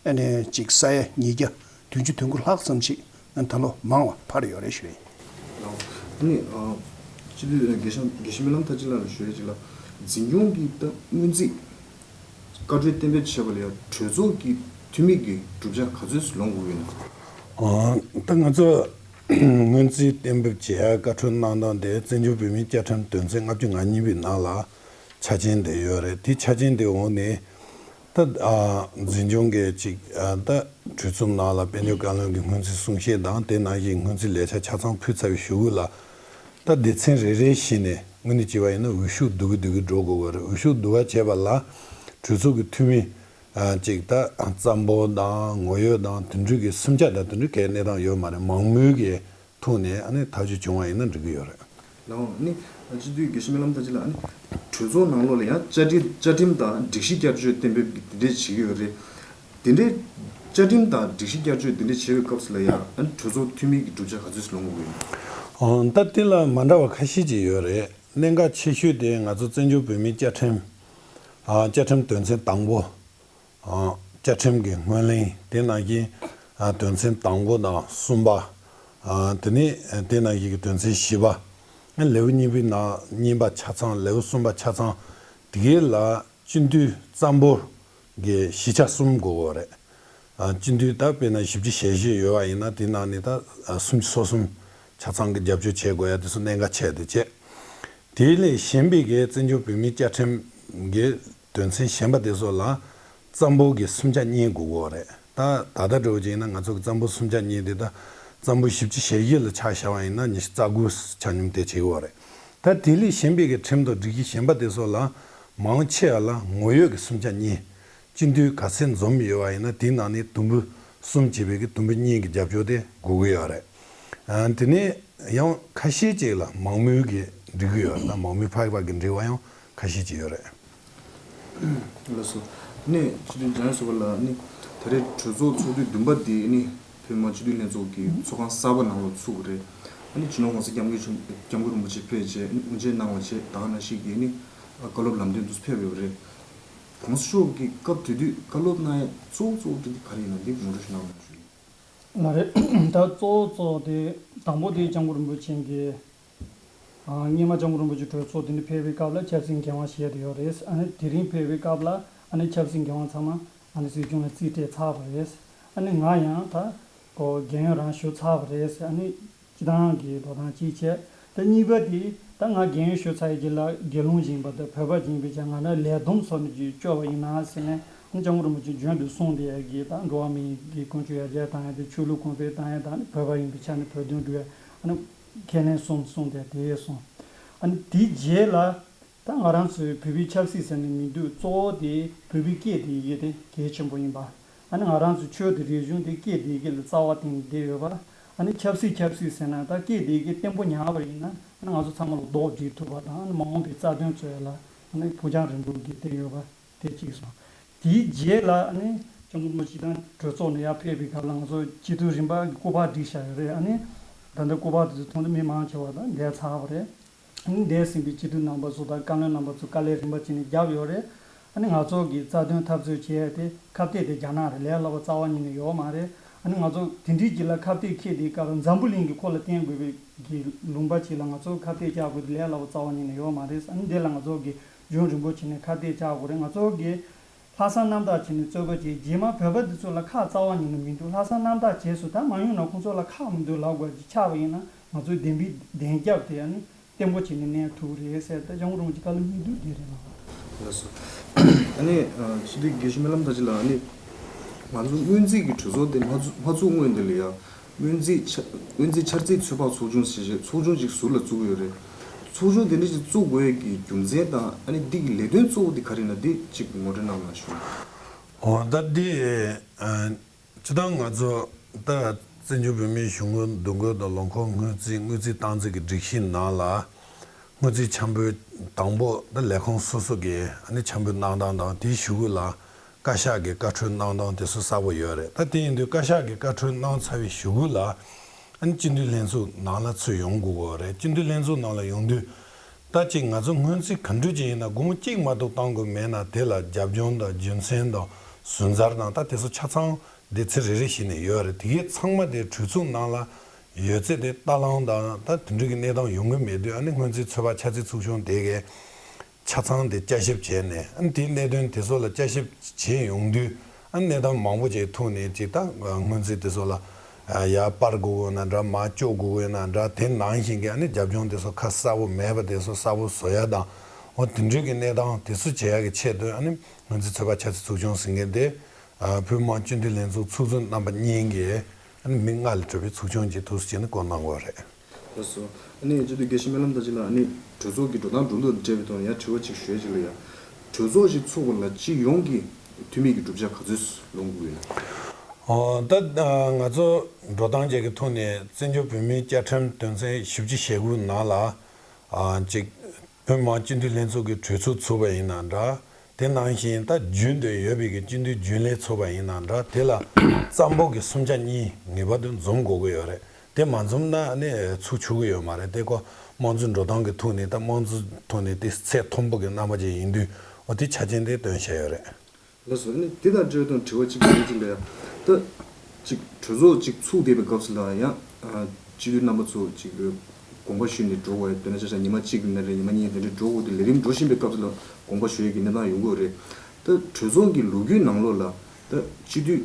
ཨ་ནི་ཅིག་ས་ཡ་ཉིས་བརྒྱ་བདུན་ཅུ་དོན་དགུ་ལྷག་ཙམ་ཅིག་ཨ་ནི་ད་ལོ་མང་བ་འཕར་ཡོད་རེད་ཞུ་ཡིན། ཨ་ནི་ཨ་སྤྱི་འཐུས་དགེ་བཤེས་དགེ་བཤེས་སྨོན་ལམ་ཐར་རྒྱས་ལགས་ལ་ཞུ་ཡ་ཅིག་ལ། འཛིན་སྐྱོང་གི་ད་སྔོན་རྩིས་བཀའ་འཁྲོལ་གཏན་འབེབས་བྱས་པ་ལ་ཡང་གྲོས་ཚོགས་ཀྱི་འཐུས་མི་གི་གྲུབ་ཆ་ག་ཚོད་ལོངས་དགོས་ཡོད་ན། ཨ་ད་ང་ཚོ་སྔོན་རྩིས་གཏན་འབེབས་བྱེད་ཡ་བཀའ་འཁྲོལ་གནང་སྟངས་དེ་བཙན་བྱོལ་བོད་མིའི་བཅའ་ཁྲིམས་དོན་ཚན་ལྔ་བཅུ་ང་གཉིས་པའི་ནང་ལ་ཆ་རྐྱེན་དེ་ཡོད་རེད། དེ་ཆ་རྐྱེན་དེ་འོག་ནས་ད་ཨ་འཛིན་སྐྱོང་གི་ཅིག་ཨ་ད་གྲོས་ཚོགས་ནང་ལ་དཔལ་འབྱོར་བཀའ་བློན་གྱི་སྔོན་རྩིས་གསུང་བཤད་དང་དེ་ནང་བཞིན་སྔོན་རྩིས་ལས་འཆར་ཆ་ཚང་ཕུལ་ཚར་བའི་གཞུག་གུ་ལ། ད་སྡེ་ཚན་རེ་རེ་བཞིན་ནས་དངོས་གནས་བྱས་པ་ཡིན་ན་འོས་ཤོག་བསྡུ་གི་བསྡུ་གི་འགྲོ་དགོས་པ་རེད། འོས་ཤོག་བསྡུ་བ་བྱས་པ་ལ་གྲོས་ཚོགས་ཀྱི་འཐུས་མི་ཨ་ཅིག་ད་རྩ་འབོར་དང་ངོ་ཡོད་དང་དེ་འདྲ་གི་སུམ་ཆ་དང་དེ་འདྲ་གའི་གནས་སྟངས་ཡོད་མ་རེད། མང་མོས་ཀྱི་ཐོག་ནས་ཨ་ནི་ཐག་གཅོད་བྱུང་བ་ཡིན་ན་འགྲིག་གི་ཡོད་རེད། ལགས་འོང་། ནི་སྤྱི་འཐུས་དགེ་བཤེས་སྨོན་ལམ་ཐར་རྒྱས་ལགས། ཨ་ནི་གྲོས་ཚོགས་ནང་ལོགས་ལ་ཡང་བཅའ་ཁྲིམས་བཅའ་ཁྲིམས་དང་སྒྲིག་གཞི་བསྐྱར་བཅོས་གཏན་འབེབས་ཀྱི་དེ་འདྲས་བྱེད་ཀྱི་ཡོད་རེད། དེ་འདྲའི་བཅའ་ཁྲིམས་དང་སྒྲིག་གཞི་བསྐྱར་བཅོས་དེ་འདྲ་བྱེད་པའི་སྐབས་སུ་ལ་ཡང་ཨ་ནི་གྲོས་ཚོགས་འཐུས་མི་གི་གྲུབ་ཆ་ག་ཚོད་ལོངས་དགོས་ཡོད། ཨང་། ད་དེ་ལ་མ་འདྲ་བ་ཁ་ཤས་ཅིག་ཡོད་རེད། གནད་འགག་ཆེ་ཤོས་དེ་ང་ཚོ་བཙན་བྱོལ་བོད་མིའི་བཅའ་ཁྲིམས། ཨ་བཅའ་ཁྲིམས་དོན་ཚན་དང་པོ། ཨ་བཅའ་ཁྲིམས་ཀྱི་སྔོན་གླེང་དེ་ནང་བཞིན། ཨ་དོན་ཚན་དང་པོ་དང་གསུམ་པ། ཨ་དེ་ནས་དེ་ནང་བཞིན་གྱི་དོན་ཚན་བཞི་པ། ཨ་ལེའུ་གཉིས་པའི་ནང་གཉིས་པ་ཆ་ཚང་ལེའུ་གསུམ་པ་ཆ་ཚང་དེ་གའི་ལ། སྤྱི་འཐུས་རྩ་འབོར་གྱི་བཞི་ཆ་གསུམ་དགོས་ཀྱི་རེད། ཨ་སྤྱི་འཐུས་ད་དཔེར་ན་བཞི་བཅུ་ཞེ་བཞི་ཡོད་པ་ཡིན་ན་དེ་ནང་ནས་ད་ཨ་སུམ་ཅུ་སོ་གསུམ་ཆ་ཚང་གི་རྒྱབ་སྐྱོར་བྱེད་དགོས་ཡ་དེ་ཚོ་གནད་འགག་ཆེ་དེ་བྱས། དེ་ལས་གཞན་པའི་གི་བཙན་བྱོལ་བོད་མིའི་བཅའ་ཁྲིམས་ཀྱི་དོན་ཚན་གཞན་པ་དེ་ཚོ་ལ་ བཙན་པོ་གི་སུམ་ཆ་གཉིས་དགོས་ཀྱི་ཡོད་རེད། ད་ད་ལྟ་འདྲ་བོ་ཅིག་ཡིན་ན་ང་ཚོ་གི་བཙན་པོ་སུམ་ཆ་གཉིས་དེ་ད་བཙན་པོ་བཞི་བཅུ་ཞེ་བཞི་ལ་ཆ་བཞག་པ་ཡིན་ན་ཉི་ཤུ་རྩ་དགུ་ཆ་སྙོམས་དེ་བྱེད་ཀྱི་ཡོད་རེད། ད་དེ་ལས་གཞན་པའི་གི་ཁྲིམས་དང་སྒྲིག་གཞི་གཞན་པ་དེ་ཚོ་ལ་མང་ཆེ་བ་ལ་ངོ་ཡོད་ཀྱི་སུམ་ཆ་གཉིས། སྤྱི་འཐུས་ག་ཚད་འཛོམས་ཡོད་པ་ཡིན་ན་དེའི་ནང་ནས་དུམ་བུ་གསུམ་བྱས་པའི་གི་དུམ་བུ་གཉིས་ཀྱི་རྒྱབ་སྐྱོར་དེ་དགོས་ཀྱི་ཡོད་རེད། ཨ། དེ་ནས་ཡང་ཁ་ཤས་ཅིག་ལ་མང་མོས་ཀྱིས་འགྲིག་གི་ཡོད་ལ་མང་མོས་ཕར་ཕར་གྱིས་འགྲིག་པ་ཡང་ཁ་ཤས་ཅིག་ཡོད་རེད། ལགས་སོ། ནས་སྤྱི་འཐུས་འཇམ་དབྱངས་ཟེར་བ་ལ་ནི་ད་རེས་གྲོས་ཚོགས་ཚོགས་དུས་བདུན་པ་འདི་ནི་བོད་མི་མང་སྤྱི་འཐུས་ལྷན་ཚོགས་ཀྱི་ཚོགས་ཁང་གསར་པ་ནང་ལ་ཚུགས་པ་རེད། ཨ་ནི་སྤྱི་ནོར་༸གོང་ས་༸སྐྱབས་མགོན་ཆེན་༸སྐྱབས་མགོན་རིན་པོ་ཆེ་ཕེབས་རྗེས་ཨ་ནི་དབུ་འབྱེད་གནང་བ་བྱས་ད་ག་ནང་བཞིན་གྱི་ནི་བཀའ་སློབ་ལམ་སྟོན་དུ་ཕེབས་ཡོད་པ་རེད། ༸གོང་ས་མཆོག་གིས་སྐབས་དེ་དུས་བཀའ་སློབ་གནང་ཡ་གཙོ་བོ་གཙོ་བོ་དེ་ག་རེ་ཡིན་ན་འདི་ངོ་སྤྲོད་ཞིག་གནང་རོགས་ཞུ། ལགས་རེད། ད་གཙོ་བོ་གཙོ་བོ་དེ་དང་པོ་དེ་སྐྱབས་མགོན་རིན་པོ་ཆེ་གིས་ཨ། སྔོན་མ་སྐྱབས་མགོན་རིན་པོ་ཆེ་གྲོས་ཚོགས་དེ་འདྲ་ཕེབས་པའི་སྐབས་ལ་ཆབ་སྲིད་འགན་དབང་བཞེས་བསྡད་ཡོད་རེད། ཨ་ནི་དེ་རིང་ཕེབས་པའི་སྐབས་ལ་ཨ་ནི་ཆབ་སྲིད་འགན་དབང་ཚང་མ་ཨ་ནི་སྲིད་སྐྱོང་ལ་རྩིས་སྤྲད་ཚར་བ་རེད། ཨ་ནི་ང་ཡང་ད་ཁོ་རྒན་ཡོལ་རང་ཞུ་ཚར་བ་རེད། ཨ་ནི་སྤྱི་བཏང་གི་འགྲོ་སྟངས་གཅིག་བྱས། ད་གཉིས་པ་དེ་ད་ང་རྒན་ཡོལ་ཞུས་ཚར་ཡི་གེ་ལ་དགེ་སློང་ཡིན་པ་དང་བོད་པ་ཡིན་པའི་ཆ་ང་ན་ལས་བསྡོམས་ཚོ་ནི་ཅིག་བཅོས་པ་ཡིན་ན་ཟེར་ནས་ཨ་ནི་སྐྱབས་མགོན་རིན་པོ་ཆེ་རྒྱུན་དུ་གསུངས་བསྡད་ཡ་གི་ད་འགྲོ་བ་མིའི་གི་ཀུན་སྤྱོད་ཡར་རྒྱས་བཏང་ཡ་དང་ཆོས་ལུགས་གོང་འཕེལ་བཏང་ཡ་དང་ཨ་ནི་བོད་པ་ཡིན་པའི་ཆ་ནས་བོད་དོན་སྒྲུབ་ཡ་ཨ་ནི་ཁས་ལེན་གསུངས་གསུངས་བསྡད་དེ་སོང་། ཨ་ནི་དེའི་རྗེས་ལ། ད་ང་རང་ཚོའི་བོད་པའི་ཆབ་སྲིད་ཟེར་ནས་མི་འདུག་གཙོ་བོ་དེ་བོད་པའི་སྐད་དེ་ཡི་གེ་དེ་གལ་ཆེན་པོ་ཡིན་པ། ཨ་ནི་ང་རང་ཚོའི་ཆོས་དང་རིག་གཞུང་དེ་སྐད་དེ་ཡི་གེ་ལ་རྩ་བ་བཏིང་ནས་བསྡད་ཡོད་པ། ཨ་ནི་ཆབ་སྲིད་ཆབ་སྲིད་ཟེར་ན་ད་སྐད་དེ་ཡི་གེ་བརྟན་པོ་ཉར་བ་ཡིན་ན་ཨ་ནི་ང་ཚོ་ཚང་མ་ལ་རྡོག་སྒྲིལ་ཐུབ་པ་དང་ཨ་ནི་མ་འོངས་པའི་རྩ་དོན་རྩོད་ཡ་ལ་ཨ་ནི་ཕུགས་རྒྱང་རིང་པོ་གི་བསྡད་ཡོད་པ་དེ་གཅིག་སོང་། དེའི་རྗེས་ལ་ཨ་ནི་སྐྱབས་མགོན་རིན་པོ་ཆེ་དང་གྲོས་ཚོགས་ནས་ཡར་ཕེབས་པའི་སྐབས་ལ་ང་ཚོ་སྤྱི་འཐུས་རིམ་པ་གི་སྐུ་པར་བསྒྲིགས་བཞག་ཡོད་རེད། ཨ་ནི་ད་ལྟ་སྐུ་པར་དེ་ཚོ་མཐོང་དུས་མི་མང་ཆེ་བ་དང་འགལ་ཚར་བ་རེད། འདས་ཟིན་པའི་སྤྱི་འཐུས་རྣམ་པ་ཚོ་དང་བཀའ་བློན་རྣམ་པ་ཚོ་དཀའ་ལས་རིམ་པ་བྱས་ནས་བརྒྱབ་ཡོད་རེད། ཨ་ནི་ང་ཚོ་གི་རྩ་དོན་འཐབ་རྩོད་བྱེད་ཡ་དེ་ཁ་གཏད་དེ་རྒྱ་ནག་རེད། ལས་སླ་བ་རྩ་བ་ཉིད་ནས་ཡོད་མ་རེད། ཨ་ནི་ང་ཚོ་དེ་འདྲའི་གྱི་ལ་ཁ་གཏད་འཁེལ་དེའི་སྐབས་ལ་འཛམ་བུ་གླིང་གི་ཁོ་ལ་བརྟེན་དགོས་པའི་གི་ལུང་པ་ཅིག་ལ་ང་ཚོ་ཁ་གཏད་བཅག་དགོས་དེ་ལས་སླ་བ་རྩ་བ་ཉིད་ནས་ཡོད་མ་རེད། ཨ་ནི་འདི་ལ་ང་ཚོ་གི་རྒྱུན་རིང་པོ་བྱས་ནས་ཁ་གཏད་བཅག་དགོས་རེད། ང་ཚོ་གི་ལྷག་བསམ་རྣམ་དག་བྱས་ནས་རྩོད་པ་བྱས། རྗེས་མ་བོད་པ་འདི་ཚོ་ལ་ཁག་རྩ་བ་ཉིད་ནས་མི་འདུག་ལྷག་བསམ་རྣམ་དག་བྱས་སོང་། ད་མ་ཡོང་ན་ཁོང་ཚོ་ལ་ཁག་མི་འདུག་ལབ་དགོས་ཀྱི་ཆགས་པ་ཡིན་ན་ང་ཚོའི་བདེན་པའི་བདེན་རྒྱབ་དེ་ཨ་ནི་བརྟན་པོ་བྱས་ནས་གནས་ཐུབ་རེད་ཟེར། ད་སྐྱབས་མགོན་རིན་པོ་ཆེ་བཀའ་སློབ་གཉིས་འདུག་འདི་རེད་ལགས། ལགས་སོ། ཨ་ནི་ཨ་སྤྱི་འཐུས་དགེ་བཤེས་སྨོན་ལམ་དར་རྒྱས་ལགས། ཨ་ནི་ང་ཚོ་སྔོན་རྩིས་ཀྱི་གྲོས་ཚོགས་དེ་མ་བཙུགས་མ་བཙུགས་སྔོན་དེ་ལ་ཡ། སྔོན་རྩིས་འཆར་སྔོན་རྩིས་འཆར་རྩིས་ཚོད་དཔག་ཚོགས་ཆུང་ཞེས་བྱས་ཚོགས་ཆུང་ཅིག་ཟུར་ལ་བཙུགས་ཡོད་རེད། ཚོགས་ཆུང་དེ་འདྲ་ཞིག་བཙུགས་དགོས་ཡས་ཀྱི་རྒྱུ་མཚན་དང་ཨ་ནི་འདི་གི་ལས་དོན་གཙོ་བོ་དེ་ག་རེ་ཡིན་ན་འདི་ཅིག་ངོ་སྤྲོད་གནང་རོགས་ཞུ། འོ་ད་འདི་ཨ་སྤྱིར་བཏང་ང་ཚོ་ད་བཙན་བྱོལ་བོད་མིའི་གཞུང་གི་འདུ་འགོད་དང་ལོ་འཁོར་སྔོན་རྩིས་དངུལ་རྩིས་སྟངས་འཛིན་གྱི་སྒྲིག་གཞི་ནང་ལ། སྔོན་རྩིས་འཆར་འབུལ་དང་པོ་ད་ལས་ཁུངས་སོ་སོ་གིས་ཨ་ནི་འཆར་འབུལ་གནང་སྟངས་དང་དེའི་གཞུག་གུ་ལ་བཀའ་ཤག་གིས་བཀའ་འཁྲོལ་གནང་སྟངས་དེ་ཚོ་གསལ་པོ་ཡོད་རེད། ད་དེ་ཡིན་དུས་བཀའ་ཤག་གིས་བཀའ་འཁྲོལ་གནང་ཚར་བའི་གཞུག་གུ་ལ་ཨ་ནི་སྤྱི་འཐུས་ལྷན་ཚོགས་ནང་ལ་ཚུར་ཡོང་དགོས་ཀྱི་ཡོད་རེད། སྤྱི་འཐུས་ལྷན་ཚོགས་ནང་ལ་ཡོང་དུས་ད་ཅིག་ང་ཚོ་སྔོན་རྩིས་ག་འདྲ་ཅིག་ཡིན་ན་དགོང་མོ་གཅིག་མ་གཏོགས་གཏོང་དགོས་མེད་ན་དེ་ལ་རྒྱབ་ལྗོངས་དང་རྒྱུ་མཚན་དང་ཟུར་འཛར་དང་ད་དེ་ཚོ་ཆ་ཚང་སྡེ་ཚན་རེ་རེ་བཞིན་ནས་ཡོད་རེད། དེ་གའི་ཚང་མ་དེ་གྲོས་ཚོགས་ནང་ལ་ཡོད་ཚད་དེ་ལྟ་ལོང་དང་ད་དེ་འདྲ་གི་གནས་སྟངས་ཡོང་གི་མེད་དུས་ཨ་ནི་སྔོན་རྩིས་ཚོད་དཔག་འཆར་རྩིས་ཚོགས་ཆུང་དེ་གས་ཆ་ཚང་དེ་བསྐྱར་ཞིབ་བྱས་ནས་ཨ་ནི་དེའི་གནད་དོན་དེ་ཚོ་ལ་བསྐྱར་ཞིབ་བྱས་ཡོང་དུས་ཨ་ནི་གནས་སྟངས་མང་པོ་ཅིག་ཐོག་ནས་ཅིག་ད་སྔོན་རྩིས་དེ་ཚོ་ལ་ཡར་སྤར་དགོས་ཀྱི་ཡོད་ན་འདྲ་མར་གཅོག་དགོས་ཀྱི་ཡོད་ན་འདྲ་དེ་ནང་བཞིན་གྱི་ཨ་ནི་རྒྱབ་ལྗོངས་དེ་ཚོ་ཁ་གསལ་པོ་མེད་པ་དེ་ཚོ་གསལ་པོ་བཟོ་ཡ་དང་འོ་དེ་འདྲ་གི་གནས་སྟངས་དེ་ཚོ་བྱེད་ཡ་གི་ཆེད་དུ་ཨ་ནི་སྔོན་རྩིས་ཚོད་དཔག་འཆར་རྩིས་ཚོགས་ཆུང་ཟེར་མཁན་དེ། ཨ། བོད་མི་མང་སྤྱི་འཐུས་ལྷན་ཚོགས་ཚོགས་གཙོ་རྣམ་པ་གཉིས་ཀྱིས་ཨ་ནི་མི་ལྔ་ལས་གྲུབ་པའི་ཚོགས་ཆུང་གཅིག་ཐུགས་སུ་བྱས་ནས་བསྐོ་གནང་དགོས་རེད། ལགས་སོ། ཨ་ནི་སྤྱི་འཐུས་དགེ་བཤེས་སྨོན་ལམ་དར་རྒྱས་ལགས། ཨ་ནི་གྲོས་ཚོགས་ཀྱི་འགྲོ་སྟངས་འགྲོ་ལུགས་དང་འབྲེལ་བའི་ཐོག་ནས་ཡང་དྲི་བ་གཅིག་ཞུ་ཡ་གཅིག་ལ་ཡ། གྲོས་ཚོགས་ཤིག་ཚུགས་པ་ལ་སྤྱི་ཡོངས་ཀྱི་འཐུས་མི་གི་གྲུབ་ཆ་ག་ཚོད་ལོངས་དགོས་ཡོད་ན། ཨོ། ད་ང་ཚོ་འགྲོ་སྟངས་བཅས་ཀྱི་ཐོག་ནས་བཙན་བྱོལ་བོད་མིའི་བཅའ་ཁྲིམས་དོན་ཚན་བཞི་བཅུ་ཞེ་དགུ་ནང་ལ་ཨ་ཅིག་བོད་མི་མང་སྤྱི་འཐུས་ལྷན་ཚོགས་ཀྱི་གྲོས་ཚོགས་ཚུགས་པ་ཡིན་ན་འདྲ། དེ་ནང་བཞིན་ད་རྒྱུན་དུ་ཡོད་པའི་གི་སྤྱི་འཐུས་རྒྱུན་ལས་ཚོགས་པ་ཡིན་ན་འདྲ། དེ་ལ་བཙན་པོ་གི་སུམ་ཆ་གཉིས་ངེས་པར་དུ་འཛོམས་དགོས་ཀྱི་ཡོད་རེད། དེ་མ་འཛོམས་ན་ནི་ཚུགས་ཆོག་གི་ཡོད་མ་རེད། དེ་ཁོ་དམངས་གཙོའི་འགྲོ་སྟངས་ཀྱི་ཐོག་ནས་ད་དམངས་གཙོའི་ཐོག་ནས་དེ་ཚད་མཐོན་པོ་གི་རྣམ་པ་ཅིག་ཡིན་དུས་འོ་དེ་ཆ་རྐྱེན་དེ་བཏོན་བཞག་ཡོད་རེད། ལགས་སོ། ཨ་ནི་དེ་དང་འབྲེལ་དང་དྲི་བ་གཅིག་ཡིན་གཅིག་ལ་ཡང་ད་ཅིག་གྲོས་ཚོགས་ཅིག་ཚུགས་བསྡད་པའི་སྐབས་སུ་ལ་ཡང་སྤྱི་འཐུས་རྣམ་པ་ཚོ་ཅིག་དགོངས་པ་ཞུས་ནས་འགྲོ་དགོས་ཡ་དེ་ན་ཆ་ཆ་ཉི་མ་གཅིག་ཡིན་ན་རེད། ཉི་མ་གཉིས་དེ་འདྲ་འགྲོ་དགོས་དུས་ལས་རིམ་འགྲོ་བཞིན་པའི་སྐབས་སུ་ལ་དགོངས་པ་ཞུ་ཡ་གི་གནས་སྟངས་ཡོང་གི་ཡོད་རེད། ད་གྲོས་ཚོགས་ཀྱི་ལོ་རྒྱུས་ནང་ལོགས་ལ་ད་སྤྱི་འཐུས་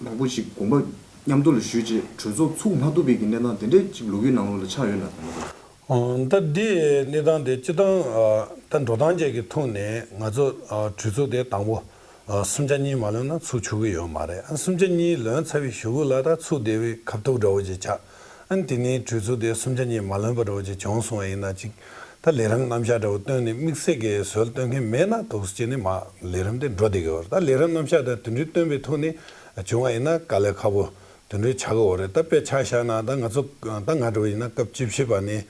མང་པོ་ཞིག་དགོངས་པ་མཉམ་དུ་ལ་ཞུས་རྗེས་གྲོས་ཚོགས་ཚུགས་མ་ཐུབ་པའི་གི་གནས་སྟངས་དེ་འདྲས་ཅིག་ལོ་རྒྱུས་ནང་ལོགས་ལ་ཆགས་ཡོད་ན་དང་། ཨང་། ད་འདི་གནས་སྟངས་དེ་སྤྱི་བཏང་ཨ་ད་འགྲོ་སྟངས་བཅས་ཀྱི་ཐོག་ནས་ང་ཚོ་ཨ་གྲོས་ཚོགས་དེ་དང་པོ་ ཨ། སུམ་ཆ་གཉིས་མ་ལོན་ན་ཚུགས་ཆོག་གི་ཡོད་མ་རེད། ཨ། སུམ་ཆ་གཉིས་ལོན་ཚར་བའི་གཞུག་གུ་ལ་ད་ཚུགས་བསྡད་པའི་ཁ་ཐུག་འདྲ་བོ་ཅིག་ཆགས། ཨ། དེ་ནས་གྲོས་ཚུགས་དེ་སུམ་ཆ་གཉིས་མ་ལོན་པ་འདྲ་བོ་ཅིག་བྱུང་སོང་བ་ཡིན་ན་ཅིག་ད་ལས་རིམ་རྣམ་གཞག་འདྲ་བོ་བཏོན་ནས་དམིགས་བསལ་གྱི་ཟོལ་བཏོན་མཁན་མེད་ན་འདུག་སེ་བྱས་ནས་མར་ལས་རིམ་དེ་འགྲོ་བསྡད་ཀྱི་ཡོད་རེད། ད་ལས་རིམ་རྣམ་གཞག་དེ་དེ་འདྲའི་བཏོན་པའི་ཐོག་ནས་བྱུང་བ་ཡིན་ན་དཀའ་ལས་ཁག་པོ་དེ་འདྲའི་ཆགས་ཀྱི་ཡོད་རེད། ད་དཔེ་ཆ་བཞག་ན་ད་ང་ཚོ་ད་ང་འདྲ་བོ་ཡིན་ན་སྐབས་བཅུ་བཞི་པ་ནས།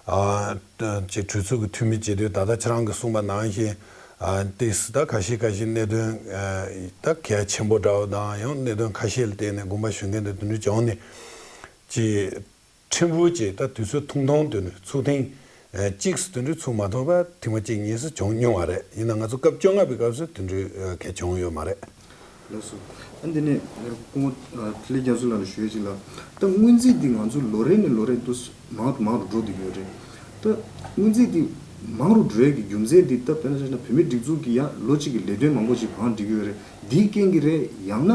ཨ། ཅིག་གྲོས་ཚུགས་ཀྱི་འཐུས་མི་བྱེད་དུས་ད་ལྟ་ཁྱེད་རང་གིས་གསུངས་པ་ནང་བཞིན། ཨ། ཏོག་ཙམ་ད་ཁ་ཤས་ཁ་ཤས་གནད་དོན། ཨ། ད་གལ་ཆེན་པོ་འདྲ་བོ་དང་ཡང་གནད་དོན་ཁ་ཤས་ལ་བརྟེན་ནས་དགོངས་པ་ཞུ་མཁན་དེ་དེ་འདྲ་བྱུང་ནས། ཅིག་ཕྲན་བུ་ཅིག་ད་དུས་ཚོད་ཐུང་ཐུང་དུ་ནས་ཚུགས་ཐེངས། ཨ། གཅིག་སུ་དེ་འདྲ་ཚུགས་མ་ཐུབ་པ་ཐེངས་མ་གཅིག་གཉིས་སུ་བྱུང་མྱོང་བ་རེད། ཡིན་ན་ང་ཚོ་སྐབས་བཅོ་ལྔ་པའི་སྐབས་སུ་དེ་འདྲ་གལ་བྱུང་ཡོད་མ་རེད། ལགས་སོ། ཨ། འདི་ནས་སྐུ་ངོ་འཕྲིན་ལས་རྒྱ་མཚོ་ལགས་ལ་ཞུ་ཡས་ཅིག་ལ། ད་སྔོན་རྩིས་འདི་ང་ཚོ་ལོ་རེ་ནས་ལོ་རེ་དུ་མང་དུ་མང་དུ་འགྲོ་བསྡད་ཡོད་རེད། ད་སྔོན་རྩིས་འདི་མང་རུ་འགྲོ་ཡས་ཀྱི་རྒྱུ་མཚན་འདི་ད་དཔེར་ན་ཆ་བཞག་ན་བོད་མིའི་སྒྲིག་འཛུགས་ཀྱི་ཡང་ལོ་གཅིག་གི་ལས་དོན་མང་པོ་ཅིག་བང་སྒྲིག་ཡོད་རེད། འདིའི་རྐྱེན་གྱིས་རེད། ཡང་ན་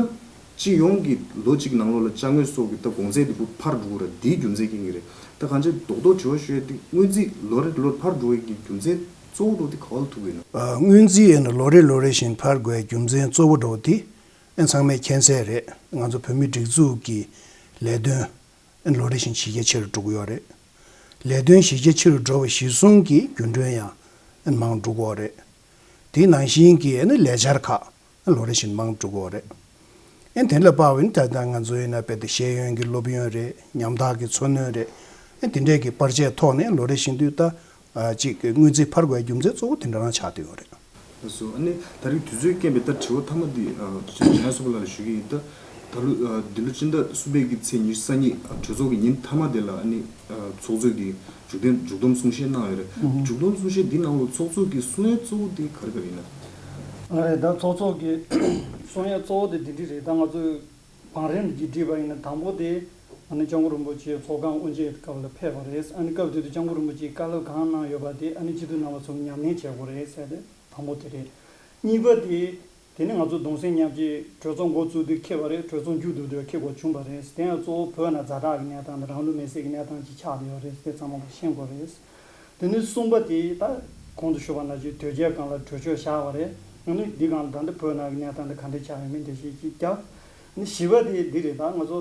སྤྱི་ཡོངས་ཀྱི་ལོ་གཅིག་ནང་ལོགས་ལ་ཅ་དངོས་སོགས་ཀྱི་ད་གོང་ཚད་འདི་བུ་འཕར་འགྲོ་གི་རེད། འདིའི་རྒྱུ་མཚན་རྐྱེན་གྱིས་རེད། ད་གང་ཅི་རྡོག་རྡོག་དྲི་བ་ཞུ་ཡས་འདི་སྔོན་རྩིས་ལོ་རེ་ལོ་རེ་འཕར་འགྲོ་ཡས་ཀྱི་རྒྱུ་མཚན་གཙོ་བོ་འགྲོ་འདི་ག་བ་ལ་ཐུག་ཡོད་ན། ཨ། སྔོན་རྩིས་ཡིན་ན་ལོ་རེ་ལོ་རེ་བཞིན་འཕར་དགོས་རྒྱུ་མཚན་གཙོ་བོ་འགྲོ་དེ། ཨ། ཚང་མས་མཁྱེན་གསལ་རེད། ང་ཚོ་བོད་མིའི་སྒྲིག་འཛུགས་ཀྱི་ལས་དོན་ཨ་ལོ་རེ་བཞིན་གཞི་རྒྱ་ཆེ་རུ་འགྲོ་གི་ཡོད་རེད། ལས་དོན་གཞི་རྒྱ་ཆེ་རུ་འགྲོ་བ་གཞིར་བཟུང་གི་རྒྱུན་གྲོན་ཡང་ཨ་མང་འགྲོ་གི་ཡོད་རེད། དེ་ནང་བཞིན་གྱི་ཨ་ནི་ལས་འཆར་ཁག་ཨ་ལོ་རེ་བཞིན་མང་འགྲོ་གི་ཡོད་རེད། ཨ། དེ་ལ་དཔག་པའི་ད་ལྟ་ང་ཚོ་ཡིན་ན་དཔེ་དེ་ཤེས་ཡོན་གྱི་སློབ་ཡོན་རེད། ཉམ་ཐག་གི་འཚོ་སྣོན་རེད། ཨ། དེ་འདྲས་ཀྱི་པར་ཆས་ཐོག་ནས་ལོ་རེ་བཞིན་དུ་ད་ཅིག་སྔོན་རྩིས་འཕར་དགོས་རྒྱུ་མཚན་གཙོ་བོ་དེ་འདྲ་རང་ཆགས་བསྡད་ཡོད་རེད། ལགས་སོ། ཨ་ནི་ད་རེས་དུས་ཚོད་རྐྱེན་པས་ད་དྲི་བ་མཐའ་མ་འདི་ཨ་ཇ་ཡ་སོ་པ་ལགས་ལ་ཞུ་གི་ཡིན། ད་ད་ལོ་ཨ་འདི་ལོ་སྤྱི་ཟླ་གསུམ་པའི་གི་ཚེས་ཉི་ཤུ་རྩ་གཉིས་ཨ་གྲོས་ཚོགས་ཀྱི་ཉིན་མཐའ་མ་དེ་ལ་ཨ་ནི་ཨ་ཚོགས་གཙོས་ཀྱི་མཇུག་སྡོམ་མཇུག་སྡོམ་གསུང་བཤད་གནང་ཡོད་རེད། ཨུ་ཧུ། མཇུག་སྡོམ་གསུང་བཤད་འདི་ནང་ལོ་ཚོགས་གཙོས་ཀྱི་གསུང་ཡས་གཙོ་བོ་འདི་ག་རེ་ག་རེ་ཡིན་ན། ཨ་རེད། ད་ཚོགས་གཙོ་གི་གསུང་ཡས་གཙོ་བོ་དེ་འདི་འདྲ་རེད། ད་ང་ཚོས་བང་རིམ་གྱིས་བསྒྲིགས་པ་ཡིན་ན་དང་པོ་དེ་ཨ་ནི་སྐྱབས་མགོན་རིན་པོ་ཆེ་ཚོགས་ཁང་དབུ་འབྱེད་སྐབས་ལ་ཕེབས་པ་རེད། ཨ་ནི་སྐབས་དེ་དུས་སྐྱབས་མགོན་རིན་པོ་ཆེས་བཀའ་སློབ་གང་གནང་ཡོད་པ་དེ་ཨ་ནི་སྤྱི་འཐུས་རྣམ་པ་ཚོས་ཉམས་ལེན་བྱེད་དགོས་རེད་ཟེར་ཏེ་དང་པོ་དེ་རེད། གཉིས་པ་དེ། དེ་ནི་ང་ཚོ་གདུང་སེམས་མཉམ་སྐྱེད་གྲོས་ཚོགས་འགོ་བཙུགས་དུས་འཁེལ་བ་རེད། གྲོས་ཚོགས་མཇུག་བསྡུ་དུས་འཁེལ་དགོས་བྱུང་བ་རེད། དེ་ཡང་གཙོ་བོ་བོད་ནང་ཛ་དྲག་གི་གནས་སྟངས་དང་རང་ལུས་མེར་སྲེག་གི་གནས་སྟངས་ཅིག་ཆགས་བསྡད་ཡོད་རེད། དེ་ཚང་མ་ཤེས་དགོས་རེད། དེ་ནས་གསུམ་པ་དེ་ད་གོང་དུ་ཞུས་པ་ནང་བཞིན་དོལ་རྒྱལ་སྒང་ལ་གྲོས་ཆོད་བཞག་པ་རེད། ཨ་ནི་འདི་སྒང་ལ་ད་ལྟ་བོད་ནང་གི་གནས་སྟངས་དེ་ག་འདྲ་ཆགས་ཡོད་མེད་འགྲེལ་བཤད་ཅིག་བརྒྱབ། ཨ་ནི་བཞི་པ་དེ་འདི་རེད། ད་ང་ཚོ།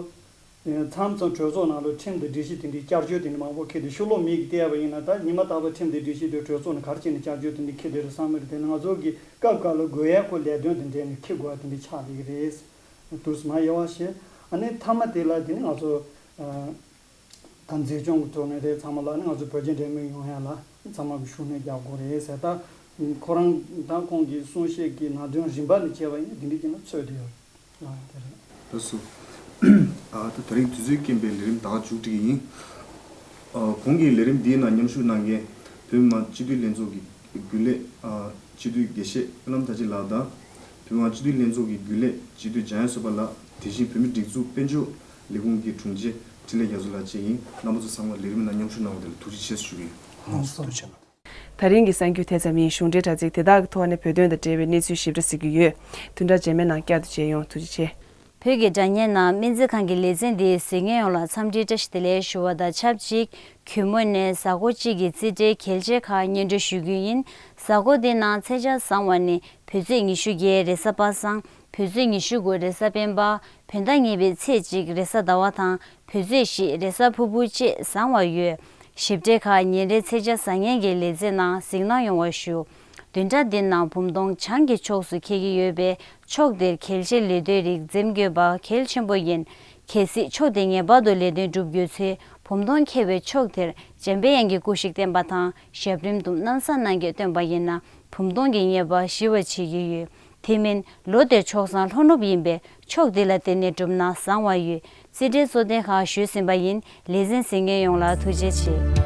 མཚམས་མཚམས་གྲོས་ཚོགས་ནང་ལ་ཁྲིམས་དང་སྒྲིག་གཞི་དེ་འདྲའི་བསྐྱར་བཅོས་དེ་འདྲ་མང་པོ་འཁེལ་ཏེ་ཕྱི་ལོགས་མི་གིས་བལྟས་པ་ཡིན་ན་ད་ཉི་མ་རྟག་པར་ཁྲིམས་དང་སྒྲིག་གཞི་དེ་གྲོས་ཚོགས་ནས་ག་རེ་བྱས་ནས་བསྐྱར་བཅོས་དེ་འདྲ་འཁེལ་བསྡད་རེད་བསམ་གི་རེད། དེ་ནི་ང་ཚོ་གི་སྐབས་འགའ་ལ་དགོས་ཡས་ཁོ་ལས་དོན་དེ་འདྲས་ནས་འཁེལ་དགོས་པ་དེ་འདྲ་ཆགས་བསྡད་ཀྱི་རེད། དུས་སུ་མ་དབྱེ་བ་བྱས། ཨ་ནི་མཐའ་མ་དེ་ལ་དེ་ནི་ང་ཚོ་ད་འཛིན་སྐྱོང་གི་ཐོག་ནས་དེ་ཚང་མ་ལ་ནི་ང་ཚོ་བོད་རྒྱ་འབྲེལ་མོལ་ཡོང་ཡ་ལ་ཚང་མ་གི་ཤུགས་སྣོན་རྒྱག་དགོས་རེད་ཟེར། ད་ཁོ་རང་ད་ཁོང་གི་གསུང་བཤད་ཀྱི་ནང་དོན་རིམ་པ་ནས་བྱས་པ་ཡིན་ན་དེ་འདྲ་ཅིག་ལ་ཚོད་དེ་ཡོད། ལགས་སོ། ཨ་ད་ད་རིང་དུས་ཚོད་རྐྱེན་པས་ལས་རིམ་ད་ག་མཇུག་སྒྲིལ་གྱི་ཡིན། ཨ་གོང་གི་ལས་རིམ་འདིའི་ནང་མཉམ་ཞུགས་གནང་མཁན་བོད་མི་མང་སྤྱི་འཐུས་ལྷན་ཚོགས་ཀྱི་རྒྱུན་ལས་ཨ་སྤྱི་འཐུས་དགེ་བཤེས་ཨ་ལམ་དར་རྒྱས་ལགས་དང་། བོད་མི་མང་སྤྱི་འཐུས་ལྷན་ཚོགས་ཀྱི་རྒྱུན་ལས་སྤྱི་འཐུས་འཇམ་དབྱངས་བསྟན་པ་ལགས། དེ་བཞིན་བོད་མིའི་སྒྲིག་འཛུགས་དཔལ་འབྱོར་ལས་ཁུངས་ཀྱི་དྲུང་ཆེ་འཕྲིན་ལས་རྒྱ་མཚོ་ལགས་བཅས་ཡིན། རྣམ་པ་ཚོ་ཚང་མ་ལས་རིམ་ནང་མཉམ་ཞུགས་གནང་བ་དེ་ལ་ཐུགས་རྗེ་ཆེ་ཞུ་གི་ཡོད། ལགས་སོ། ཐུགས་རྗེ་གནང་། ད་རིང་གི་གསར་འགྱུར་དེ་ཙམ་ཡིན། གཞུང་འབྲེལ་དྲ་ཚིགས་དེ་དག་གི་ཐོག་ནས་བོད་དོན་དང་འབྲེལ་བའི་གནས་ཚུལ་ཞིབ་ཕྲ་གཟིགས་ཀྱི་ཡོད། བདུན་ཕྲག་རྗེས་མའི་ནང་བསྐྱར་དུ་མཇལ་ཡོང་། ཐུགས་རྗེ་ཆེ། བོད་ཀྱི་དྲ་བརྙན་ནང་སྨན་རྩིས་ཁང་གི་ལེ་ཚན་འདིའི་གཟིགས་མཁན་ཡོངས་ལ་འཚམས་འདྲིའི་བཀྲ་ཤིས་བདེ་ལེགས་ཞུ་བ་དང་ཆབས་ཅིག་གུས་མོ་ནས་གཟའ་འཁོར་གཅིག་གི་རྩིས་ཁྲའི་གལ་ཆེ་ཁག་སྙན་སྒྲོན་ཞུ་རྒྱུ་ཡིན། གཟའ་འཁོར་འདིའི་ནང་ཚེས་ཆ་བཟང་བ་ནི་བོད་ཚེས་ཉི་ཤུ་བརྒྱད་རེས་གཟའ་པ་སངས། བོད་ཚེས་ཉི་ཤུ་དགུ་རེས་གཟའ་སྤེན་པ། བོད་ཟླ་གཉིས་པའི་ཚེས་གཅིག་རེས་གཟའ་ཟླ་བ་དང་། བོད་ཚེས་བཞི་རེས་གཟའ་ཕུར་བུ་བཅས་བཟང་བ་ཡོད། ཞིབ་ཕྲའི་ཁག་ཉིན་རེའི་ཚེས་ཆ་བཟང་ངན་གྱི་ལེ་ཚན་ནང་གཟིགས་གནང་ཡོང་བ་ཞུ། བདུན་ཕྲག་འདིའི་ནང་བུམ་སྟོང་བྱང་གི་ཕྱོགས་སུ་འཁེལ་གྱི་ཡོད་པས་ཕྱོགས་དེར་གལ་ཆེའི་ལས་དོན་རིགས་འཛེམ་དགོས་པ་གལ་ཆེན་པོ་ཡིན། གལ་སྲིད་ཕྱོགས་དེ་ངེས་པར་དུ་ལས་དོན་སྒྲུབ་དགོས་ཚེ་བུམ་སྟོང་འཁེལ་བའི་ཕྱོགས་དེར་འཇམ་པའི་དབྱངས་ཀྱི་སྐུ་ཞིག་བསྟན་པ་དང་ཞབས་རིམ་དུ་སྣང་བཟང་རྣམས་ཀྱིས་སྟོན་པ་ཡིན་ན་བུམ་སྟོང་གི་ཉེས་པ་ཞི་བར་བྱེད་ཀྱི་ཡོད། དེ་མིན་ལོ་དེར་ཕྱོགས་བཟང་ལྷོ་ནུབ་ཡིན་པས་ཕྱོགས་འདི་ལ་བརྟེན་ནས་བསྒྲུབས་ན་བཟང་བ་ཡོད། རྩིས་ཁྲའི་གཙོ་དོན་ཁག་ཞུས་ཟིན་པ་ཡིན། ལེ་ཚན་གཟིགས་མཁན་ཡོངས་ལ་ཐུགས་རྗེ་ཆེ།